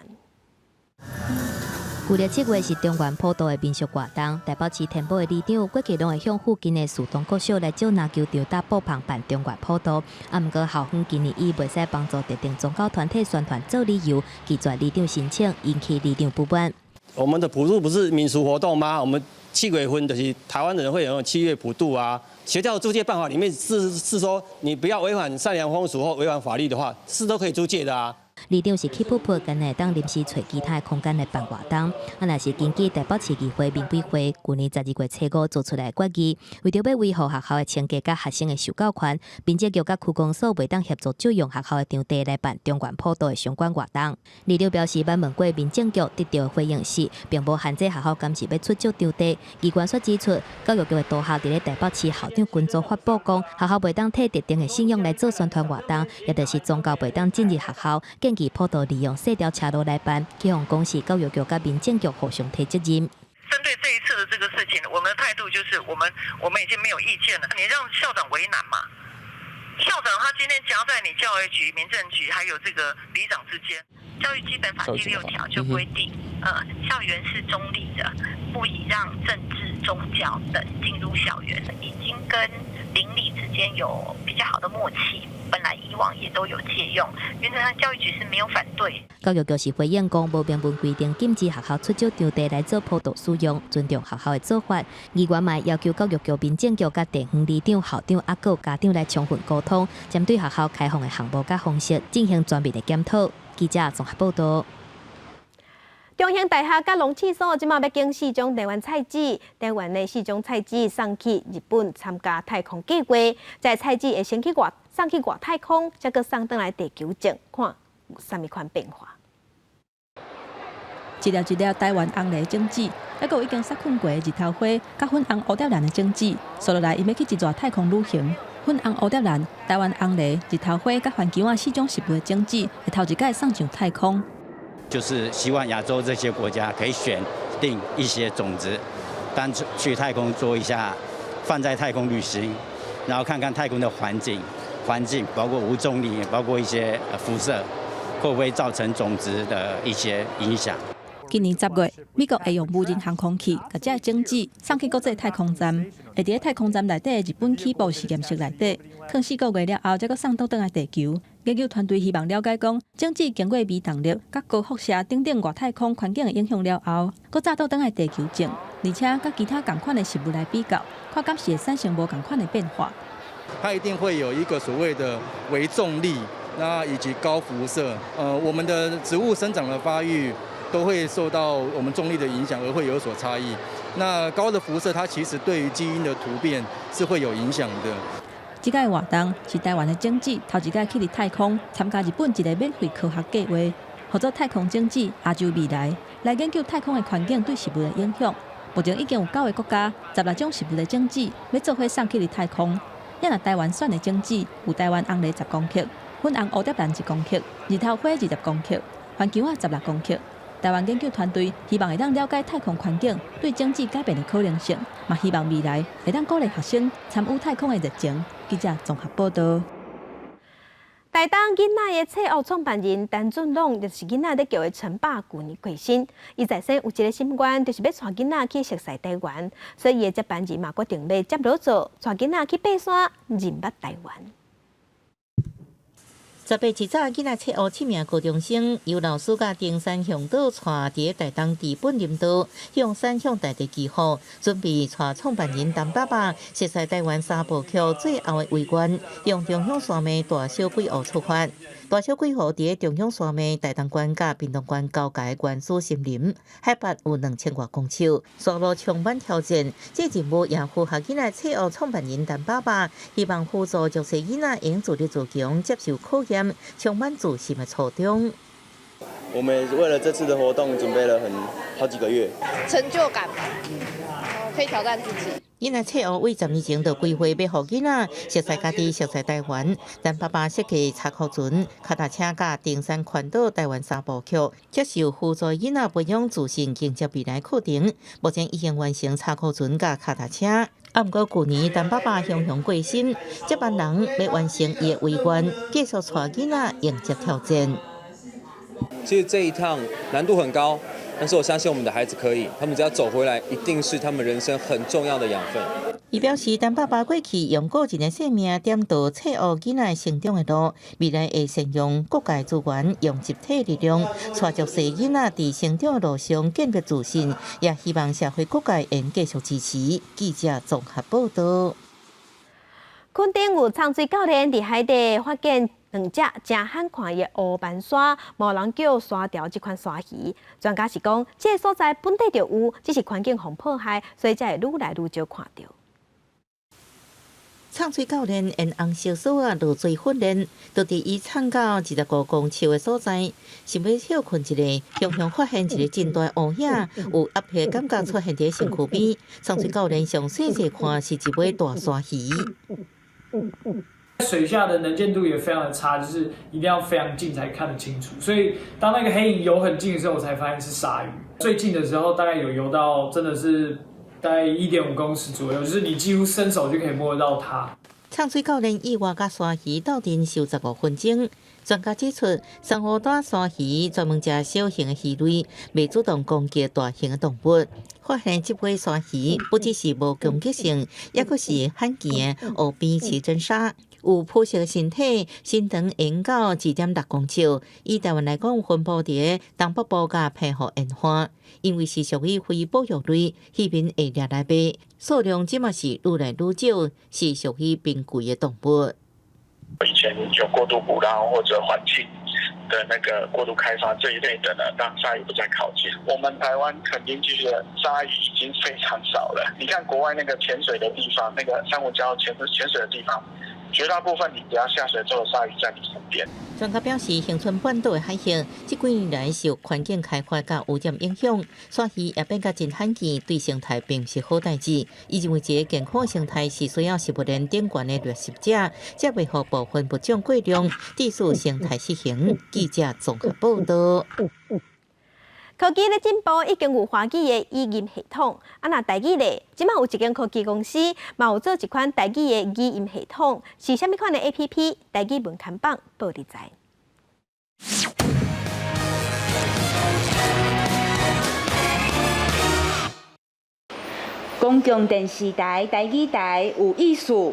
舊曆7月是中元普渡的民俗活動，台北市天寶的里長過去攏會向附近的樹東國小來借籃球場搭布棚辦中元普渡。啊，毋過校方今年以袂使幫助特定宗教團體宣傳做理由，拒絕里長申請，引起里長不滿。我們的普渡不是民俗活動嗎？我們7月份就是台灣人會有七月普渡啊。學校租借辦法裡面是說，你不要違反善良風俗或違反法律的話，是都可以租借的啊。里長是氣噗噗，干焦會當臨時揣其他的空間來辦活動。啊，若是根據台北市議會民委會舊年12月初5做出來的決議，為著欲維護學校的清潔佮學生的受教權，民政局佮區公所袂當協助借用學校的場地來辦中元普渡的相關活動。里長表示，捌問過民政局得到的回應是，並無限制學校敢是欲出借場地。機關煞指出，教育局的督學佇咧台北市校長群組發布講，學校袂當替特定的信仰來做宣傳活動，也就是宗教袂當進入學校。建議普渡利用細條車路來辦，希望講是教育局佮民政局互相提責任。針對這一次的這個事情，我們的態度就是，我們已經沒有意見了。你讓校長為難嘛？校長他今天夾在你教育局、民政局還有這個里長之間。教育基本法第六條就規定，校園是中立的，不宜讓政治、宗教等進入校園。已經跟鄰里之間有比較好的默契，本來以往也都有借用，原則上教育局是沒有反對。教育局是回應講，無明文規定禁止學校出借場地來做普渡使用，尊重學校的做法。議員嘛要求教育局、民政局佮地方里長、校長抑閣家長來充分溝通，針對學校開放的項目佮方式進行全面的檢討。記者綜合報道。中興大學佮農試所這馬欲揀四種台灣菜籽，台灣的四種菜籽送去日本參加太空計劃，這菜籽會先去外送去外太空，才閣送轉來地球種，看有啥物款變化。一粒一粒台灣紅藜種子，抑閣有已經殺菌過的日頭花，佮粉紅蝴蝶蘭的種子，紲落來，𪜶欲去一逝太空旅行。粉紅蝴蝶蘭、台灣紅藜、日頭花佮番莳仔四種植物的種子，會頭一擺送上太空。就是希望亞洲這些國家可以選定一些種子，單去太空做一下，放在太空旅行，然後看看太空的環境，環境包括無重力，包括一些輻射，會不會造成種子的一些影響？今年10月，美國會用無人航空器，共這个種子送去國際太空站，會佇咧太空站內底的日本起步實驗室內底，囥4個月了後，才閣送倒轉來地球。研究團隊希望了解講，種子經過微重力、佮高輻射等等外太空環境的影響了後，閣再倒轉來地球種，而且佮其他仝款的食物來比較，看敢是會產生無仝款的變化。它一定會有一個所謂的微重力，那以及高輻射，我們的植物生長的發育都會受到我們重力的影響，而會有所差異。那高的輻射，它其實對於基因的突變是會有影響的。這擺活動是台灣的種子頭一擺去佇太空參加日本一个免費科學計劃，號做太空種子亞洲未來，來研究太空的環境對植物的影響。目前已經有九个國家16種植物的種子欲做伙送去佇太空。若台灣選的種子有台灣紅藜10公克、粉紅蝴蝶蘭1公克、日頭花20公克、番莳仔16公克。台灣研究團隊希望會當了解太空環境對種子改變的可能性，嘛希望未來會當鼓勵學生參與太空的熱情。記者綜合報道。台東囡仔的冊屋創辦人陳俊朗，就是囡仔咧叫的陳爸，舊年過身。伊在生有一个心願，就是欲帶囡仔去熟似台灣，所以伊的接班人嘛決定欲接落做，帶囡仔去爬山，認捌台灣。10月一早，囡仔冊屋七名高中生由老師佮登山向導帶佇台東知本林道，向山向大地祈福，準備帶創辦人陳爸爸熟似台灣三部曲最後的遺願，向中央山脈大小鬼湖出發。大小鬼湖佇中央山脈台東縣佮屏東縣交界原始森林，海拔有2000外公尺，山路充滿挑戰。這任務也符合囡仔冊屋創辦人陳爸爸希望輔助弱勢囡仔用自立自強接受考驗，充滿自信的初衷。我們為了這次的活動準備了很好幾個月，成就感吧，可以挑戰自己。囡仔冊屋為10年前就規劃欲予囡仔熟似家己，熟似台灣。陳爸爸設計柴箍船、跤踏車佮登山環島台灣三部曲，接受輔助囡仔培養自信、迎接未來課程。目前已經完成柴箍船佮跤踏車。啊，毋過舊年陳爸爸雄雄過身，接班人欲完成伊的遺願，繼續帶囡仔迎接挑戰。其實這一趟難度很高，但是我相信我們的孩子可以，他們只要走回來，一定是他們人生很重要的養分。伊表示，陳爸爸過去用個人的生命點導冊屋囡仔成長的路，未來會善用各界資源，用集體力量，帶弱勢囡仔佇成長的路上建立自信，也希望社會各界會繼續支持。記者綜合報道。墾丁有藏水教練佇海底發現兩隻誠罕看的烏斑鯊，無人叫沙條這款鯊魚。專家是講，這个所在本底就有，只是環境予破壞，所以才會愈來愈少看著。唱水教練沿紅色索仔落水訓練，就佇伊藏到25公尺的所在，想欲歇睏一下，雄雄發現一个真大烏影，有壓迫感覺出現佇身軀邊。唱水教練上細細看是一尾大鯊魚。水下的能見度也非常的差，就是一定要非常近才看得清楚。所以當那個黑影游很近的時候，我才發現是鯊魚。最近的時候大概有游到真的是大概1.5公尺左右，就是你幾乎伸手就可以摸得到它。唱水教練意外佮鯊魚鬥陣收15分鐘。專家指出，珊瑚帶鯊魚專門食小型的魚類，袂主動攻擊大型的動物。發現這尾鯊魚不只是無攻擊性，抑閣是罕見的湖邊刺針鯊，有樸實的身體，身長約到2.6公尺。以台灣來講，分布佇東北部佮澎湖沿岸，因為是屬於非保育類，漁民會掠來賣，數量這馬是愈來愈少，是屬於瀕危的動物。以前有過度捕撈或者環境的那個過度開發這一類的呢，讓鯊魚不再靠近。我們台灣墾丁地區的鯊魚已經非常少了。你看國外那個潛水的地方，那個珊瑚礁潛水的地方，絕大部分你只要下水之後，鯊魚在你身邊。專家表示，恆春半島的海域這幾年來受環境開發佮污染影響，鯊魚也變甲真罕見，對生態並毋是好代誌。伊認為，一個健康生態是需要食物鏈頂懸的掠食者，才袂予部分物種過量，致使生態失衡。記者綜合報導。科技咧進步，已經有華語的語音系統。啊，若台語咧，這馬有一間科技公司，嘛有做一款台語的語音系統，是啥物款的 APP？台語文看板報你知。公共電視台台語台有意思。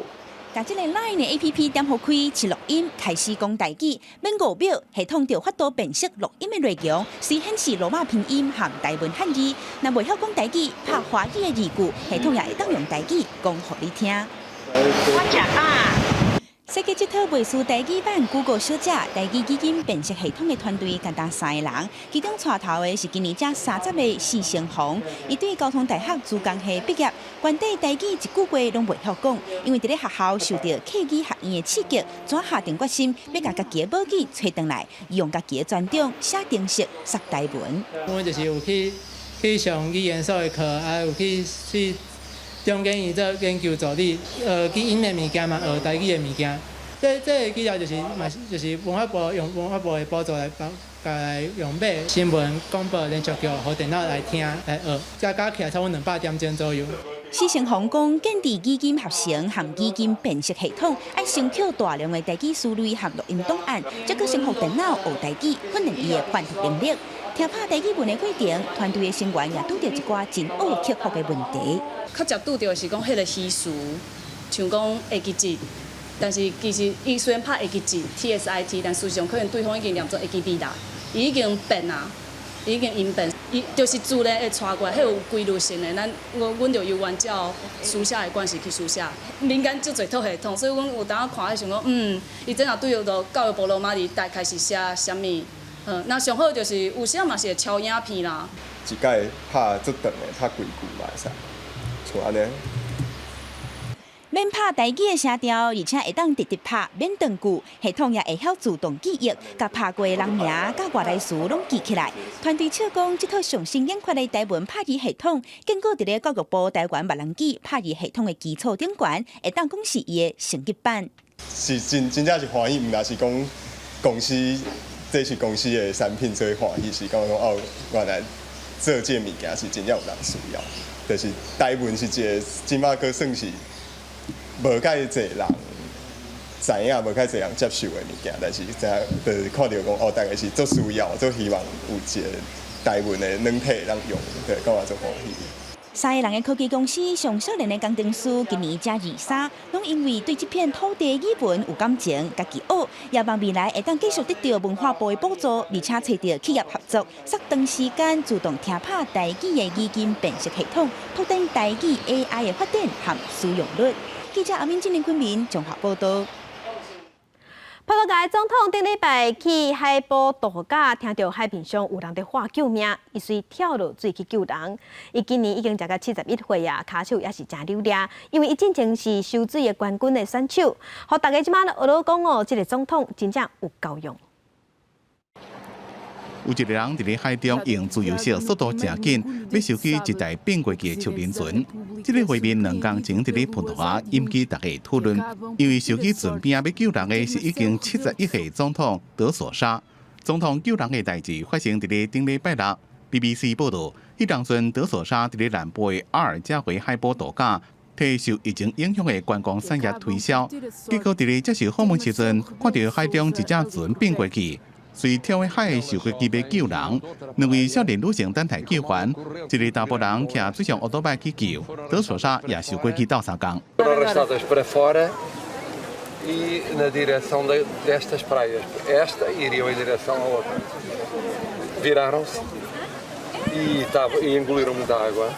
共這个 LINE 的 APP 點予開，試錄音，開始講台語，免5秒，系統就有法度辨識錄音的內容，隨顯示羅馬拼音和台文漢字。若袂曉講台語，拍華語的字句，系統也會當用台語講予你聽。我食飽。設計這套袂輸台語版 Google 小姐台語語音辨識系統的團隊，簡單三个人，其中帶頭的是今年才30的施成鴻，伊對交通大學資工系畢業，原底台語一句話攏袂曉講，因為佇咧學校受著客語學院的刺激，怎下定決心欲共家己的母語揣轉來，用家己的專長寫程式、說台文。阮就是有去上語言所的課，啊有去中研院做研究助理，學語音的物件嘛，學台語的物件。這個資料就是嘛，就是文化部用文化部的補助來幫來用買新聞廣播連續劇，予電腦來聽來學，加加起來差不多200點鐘左右。施成鴻講，建置語音合成和語音辨識系統，愛先抾大量的台語詞彙和錄音檔案，才閣先予電腦學台語，訓練伊的判讀能力。聽拍台語文的過程，團隊的成員也拄著一寡真愛克服的問題。較常拄著的是講，彼个虛詞，像講會記字，但是其實伊雖然拍會記字 TSIT，但事實上可能對方已經念做會記字啦，伊已經變啊，已經音變，伊就是自然會傳過來，彼有規律性的。咱我阮就猶原照書寫的慣勢去書寫。民間足濟套系統，所以阮有當看，想講，伊這若對著教育部羅馬字大概是寫啥物？那上好就是有時嘛是會抄影片啦。一擺拍足長的，拍幾句嘛會使，像按呢。免拍台語的聲調，而且會當直直拍，免斷句，系統也會曉自動記憶，共拍過的人名佮外來詞攏記起來。團隊笑講，這套上新研發的台文拍字系統，建構佇咧教育部台灣別人語拍字系統的基礎頂懸，會當講是伊的升級版。是真正是歡喜，毋但是講公司，這是公司的產品，所以歡喜是講講哦，原來做這个物件是真正有人需要，就是台文是一个這馬閣算是無介濟人知影，無介濟人接受的物件，但是知影就是看著講哦，大家是足需要，足希望有一個台文的軟體會當用，對，感覺足歡喜。三个人的科技公司上少年的工程師今年才23，攏因為對這片土地語文有感情，家己學，也望未來會當繼續得著文化部的補助，而且揣著企業合作，縮長時間自動聽拍台語的語音辨識系統，拓展台語 AI 的發展和使用率。記者阿敏、金林昆明綜合報導。葡萄牙總統頂禮拜去海埔度假，聽著海面上有人佇喊救命，伊隨跳落水去救人。伊今年已經食到71歲啊，跤手也是誠溜掠，因為伊進前是泅水的冠軍的選手。予大家這馬學咧講哦，這個總統真正有夠用。有一個人佇咧海中用自由式速度誠緊，欲收起一台變過去的樹林船。這個畫面2工前佇咧葡萄牙引起大家討論，因為收起船邊仔欲救人的是已經71歲總統德索沙。總統救人的代誌發生佇咧頂禮拜六。BBC 報導，彼當陣德索沙佇咧南部的阿爾加維海埔度假，替受疫情影響的觀光產業推銷。結果佇咧接受訪問時陣，看著海中一隻船變過去。隨跳入海受過機欲救人，兩位少年女性等待救援，一个查埔人騎水上烏多擺去救，德索沙也受過去鬥相共。 E na direção destas praias. Esta iriam em direção à outra. Viraram-se e engoliram muita água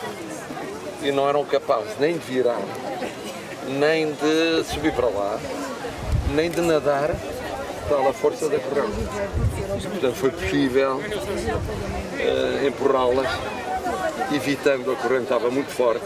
e não eram capazes nem de virar, nem de subir para lá, nem de nadar pela força da corrente. Portanto, foi possível empurrá-las, evitando a corrente estava muito forte.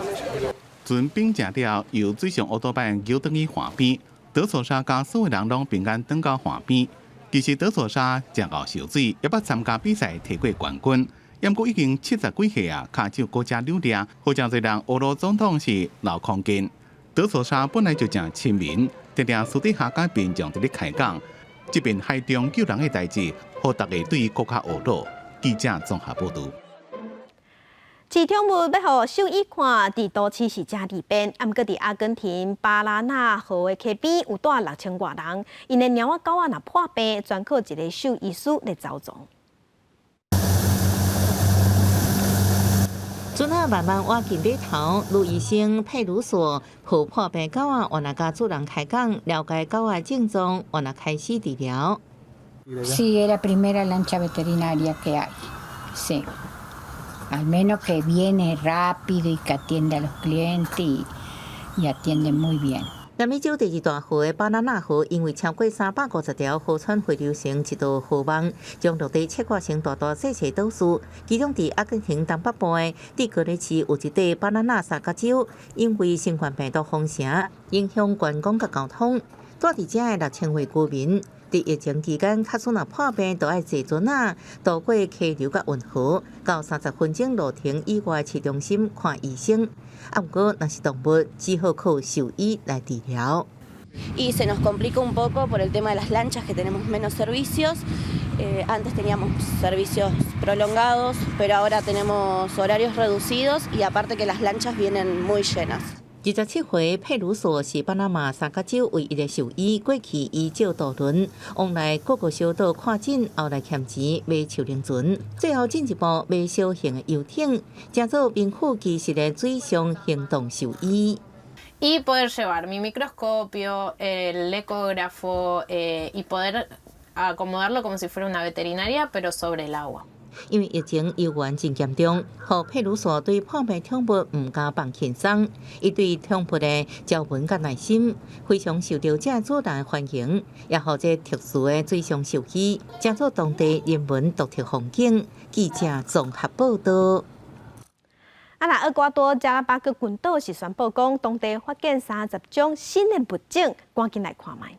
船變正了，由水上烏多擺搖轉去岸邊，德索沙佮所有人攏平安轉到岸邊。其實德索沙誠𠢕泅水，也捌參加比賽提過冠軍。毋過已經70幾歲啊，跤手閣誠溜掠，予誠濟人呵咾總統是老空筋。德索沙本來就誠親民，定定私底下佮民眾佇咧開講。這邊海中救人的代誌，予大家對伊閣較呵咾。記者綜合報導。飼寵物欲予獸醫看，佇都市是誠利便，啊，毋過佇阿根廷巴拉那河的溪邊有蹛6000外人，𪜶的貓仔狗仔若破病，全靠一个獸醫師來籌措。船仔慢慢倚近碼頭，盧醫生佩魯索抱破病狗仔，原來佮主人開講，了解狗仔症狀，原來開始治療。 Sí, es la primera lancha veterinaria que hay. Sí. Al menos que viene rápido y que atiende a los clientes y atiende muy bien. 南美洲第二大河的巴拉那河，因為超過350條河川匯流成一道河網，將陸地切割成大大細細島嶼。其中，佇阿根廷東北部的蒂格雷市有一塊巴拉那三角洲，因為新冠病毒封城，影響觀光佮交通。住佇遮的6000位居民，佇疫情期間，假使若破病，就愛坐船仔渡過溪流佮運河，到30分鐘路程以外市中心看醫生。啊，毋過若是動物，只好靠獸醫來治療。 Y se nos complica un poco por el tema de las lanchas, que tenemos menos servicios. Antes teníamos servicios prolongados, pero ahora tenemos horarios reducidos y aparte que las lanchas vienen muy llenas. 27歲佩魯索是巴拿馬三角洲唯一的獸醫，過去伊借渡輪往來各個小島看診，後來欠錢買樹靈船，最後進一步買小型的遊艇，成做名副其實的水上行動獸醫。 Y poder llevar mi microscopio, el ecógrafo y poder acomodarlo como si fuera una veterinaria, pero sobre el agua. 因為疫情猶原真嚴重，予佩魯索對破病寵物毋敢放輕鬆。伊對寵物的招溫佮耐心，非常受著這主人歡迎，也予這特殊的水上獸醫，成做當地人文獨特風景。記者綜合報導。啊，那厄瓜多加拉巴哥群島是宣布講，當地發現30種新的物種，趕緊來看覓。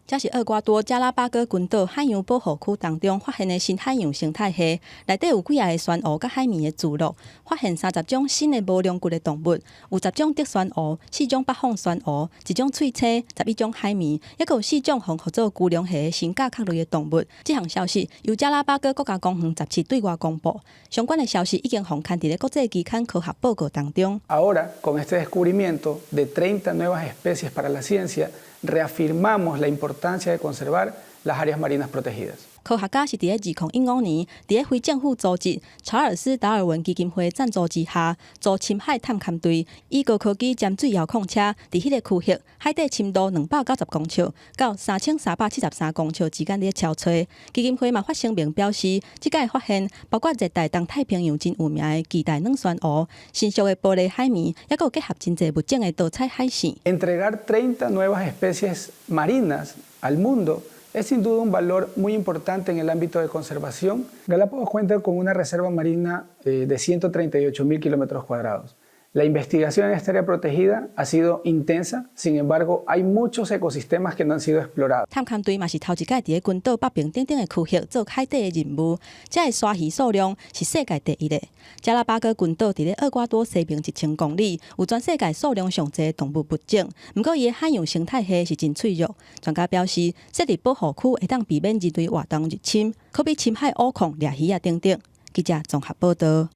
這是厄瓜多加拉巴哥群島海洋保護區當中發現的新海洋生態系，內底有幾仔个珊瑚佮海綿的聚落，發現30種新的無龍骨的動物，有10種竹珊瑚、4種北方珊瑚、1種喙鰭、11種海綿，抑閣有4種予號做龜龍蝦的新甲殼類的動物。這項消息由加拉巴哥國家公園雜誌對外公布，相關的消息已經予刊佇咧國際期刊科學報告當中。 Ahora, con este descubrimiento de 30 nuevas especies para la ciencia, reafirmamos la importancia de conservar las áreas marinas protegidas. 科學家是佇咧2015年，佇咧非政府組織查爾斯達爾文基金會贊助之下，組深海探勘隊，以高科技潛水遙控車，佇彼个區域海底深度290公尺到3373公尺之間咧搜揣。基金會嘛發聲明表示，這擺發現包括熱帶東太平洋真有名的巨大軟珊瑚、成熟的玻璃海綿，抑閣有結合真濟物種的多彩海星。 Entregar 30 nuevas especies marinas al mundo es sin duda un valor muy importante en el ámbito de conservación. Galápagos cuenta con una reserva marina de 138 mil kilómetros cuadrados. La investigación en esta área protegida ha sido intensa, sin embargo, hay muchos ecosistemas que no han sido explorados. 探勘隊嘛是頭一擺佇咧群島北爿等等的區域做海底的任務，這个鯊魚數量是世界第一的。加拉巴哥群島佇咧厄瓜多西爿1000公里，有全世界數量上濟動物物種。毋過伊的海洋生態系是真脆弱。專家表示，設立保護區會當避免人類活動入侵，可比深海挖礦掠魚仔等等。記者綜合報導。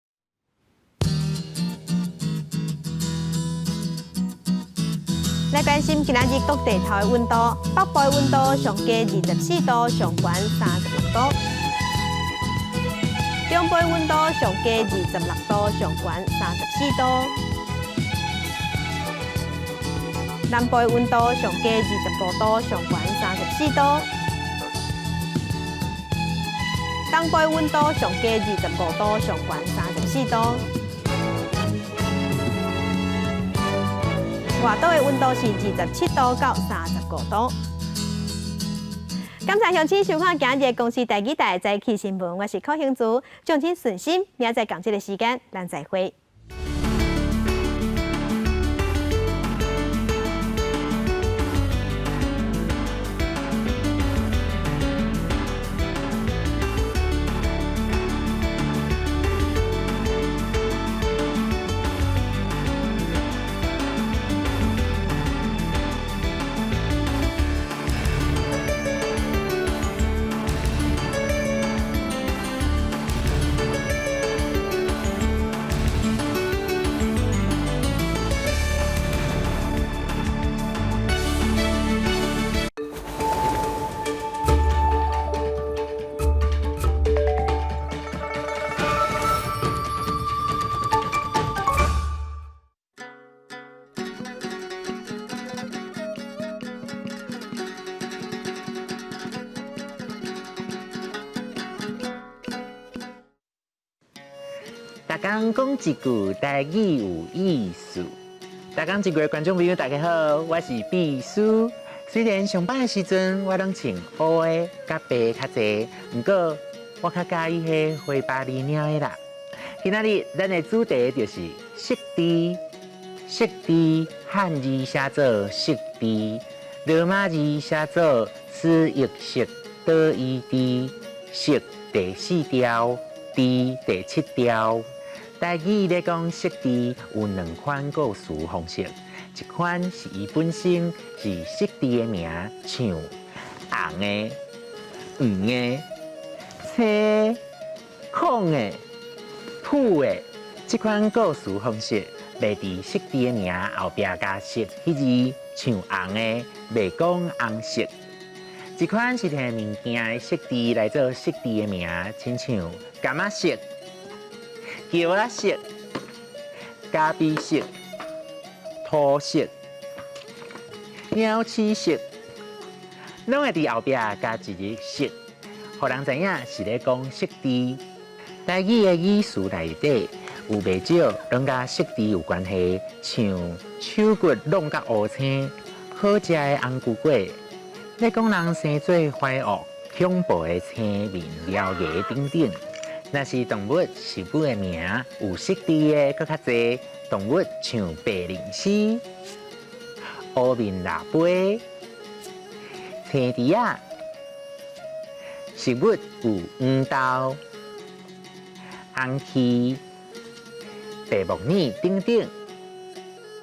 來關心今仔日各地頭的溫度，北部的溫度上低24度，上懸36度；中部的溫度上低26度，上懸34度；南部的溫度上低25度，上懸34度；東部的溫度上低25度，上懸34度。外島的溫度是27度到35度。感謝鄉親收看今日公視台語台早起新聞，我是柯興竹，祝恁順心，明仔載仝這个時間，咱再會。逐工講一句台語有意思。逐工一句的觀眾朋友，大家好，我是秘書。雖然上班的時陣我攏穿烏的佮白較濟，毋過我較佮意彼花巴厘領的啦。今仔日咱的主題就是釋字，釋字漢字寫做釋字，羅馬字寫做思譯釋倒伊字，釋第四調，字第七調。台語咧講釋字有兩款故事方式，一款是伊本身是釋字的名，像紅的、黃的、青、空的、土的。這款故事方式袂佇釋字的名後壁加色彼字，像紅的袂講紅色。一款是提物件的色字來做釋字的名，親像柑仔色、橋仔色、咖啡色、土色、鳥鼠色，攏會佇後壁加一个色，予人知影是咧講釋字。台語的語詞內底有袂少攏佮釋字有關係，像手骨弄甲烏青，好食的紅菇粿，咧講人生做懷惡、恐怖的青面獠牙等等。若是動物食物的名有釋字的，閣較濟。動物像白靈絲、烏面蜊杯、青豬仔，食物有黃豆、紅薙、白木耳等等。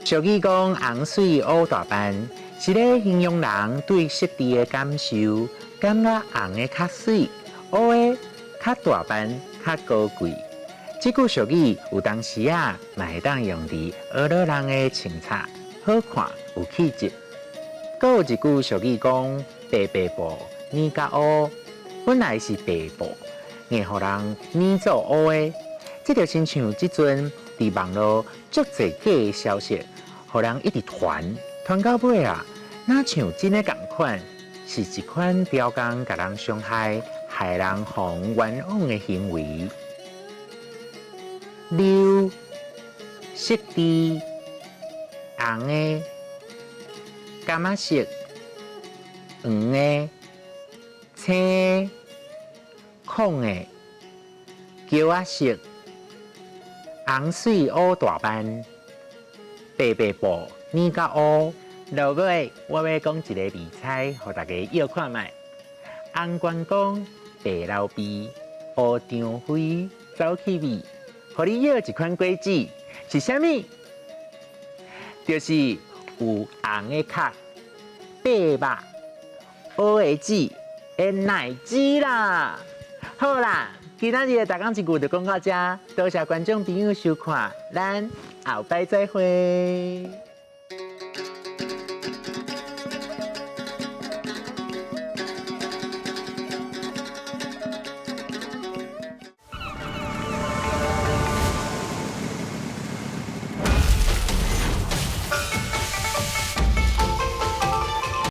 俗語講紅媠烏大斑，是咧形容人對釋字的感受，感覺紅的較媠，烏的較大斑、較高貴。這句俗語有當時仔嘛會當用佇學老人的穿插，好看有氣質。閣有一句俗語講：白白布，染甲烏，本來是白布，硬予人捏做烏的。這就親像這陣佇網路足濟假消息，予人一直傳，傳到尾啊，若像真的仝款，是一款刁工共人傷害、害人予冤枉的行為。溜、色滴、紅的、柑仔色、黃的、青的、紺的、橋仔色、紅水烏大斑、白白布染甲烏。落尾，我欲講一个謎猜，予大家臆看覓。紅關公，白劉備，烏張飛，走去味，予你臆一款果子是啥物？就是有紅的殼、白肉、烏的籽的奶籽啦。好啦，今仔日的逐工一句就講到遮，多謝觀眾朋友收看，咱後擺再會。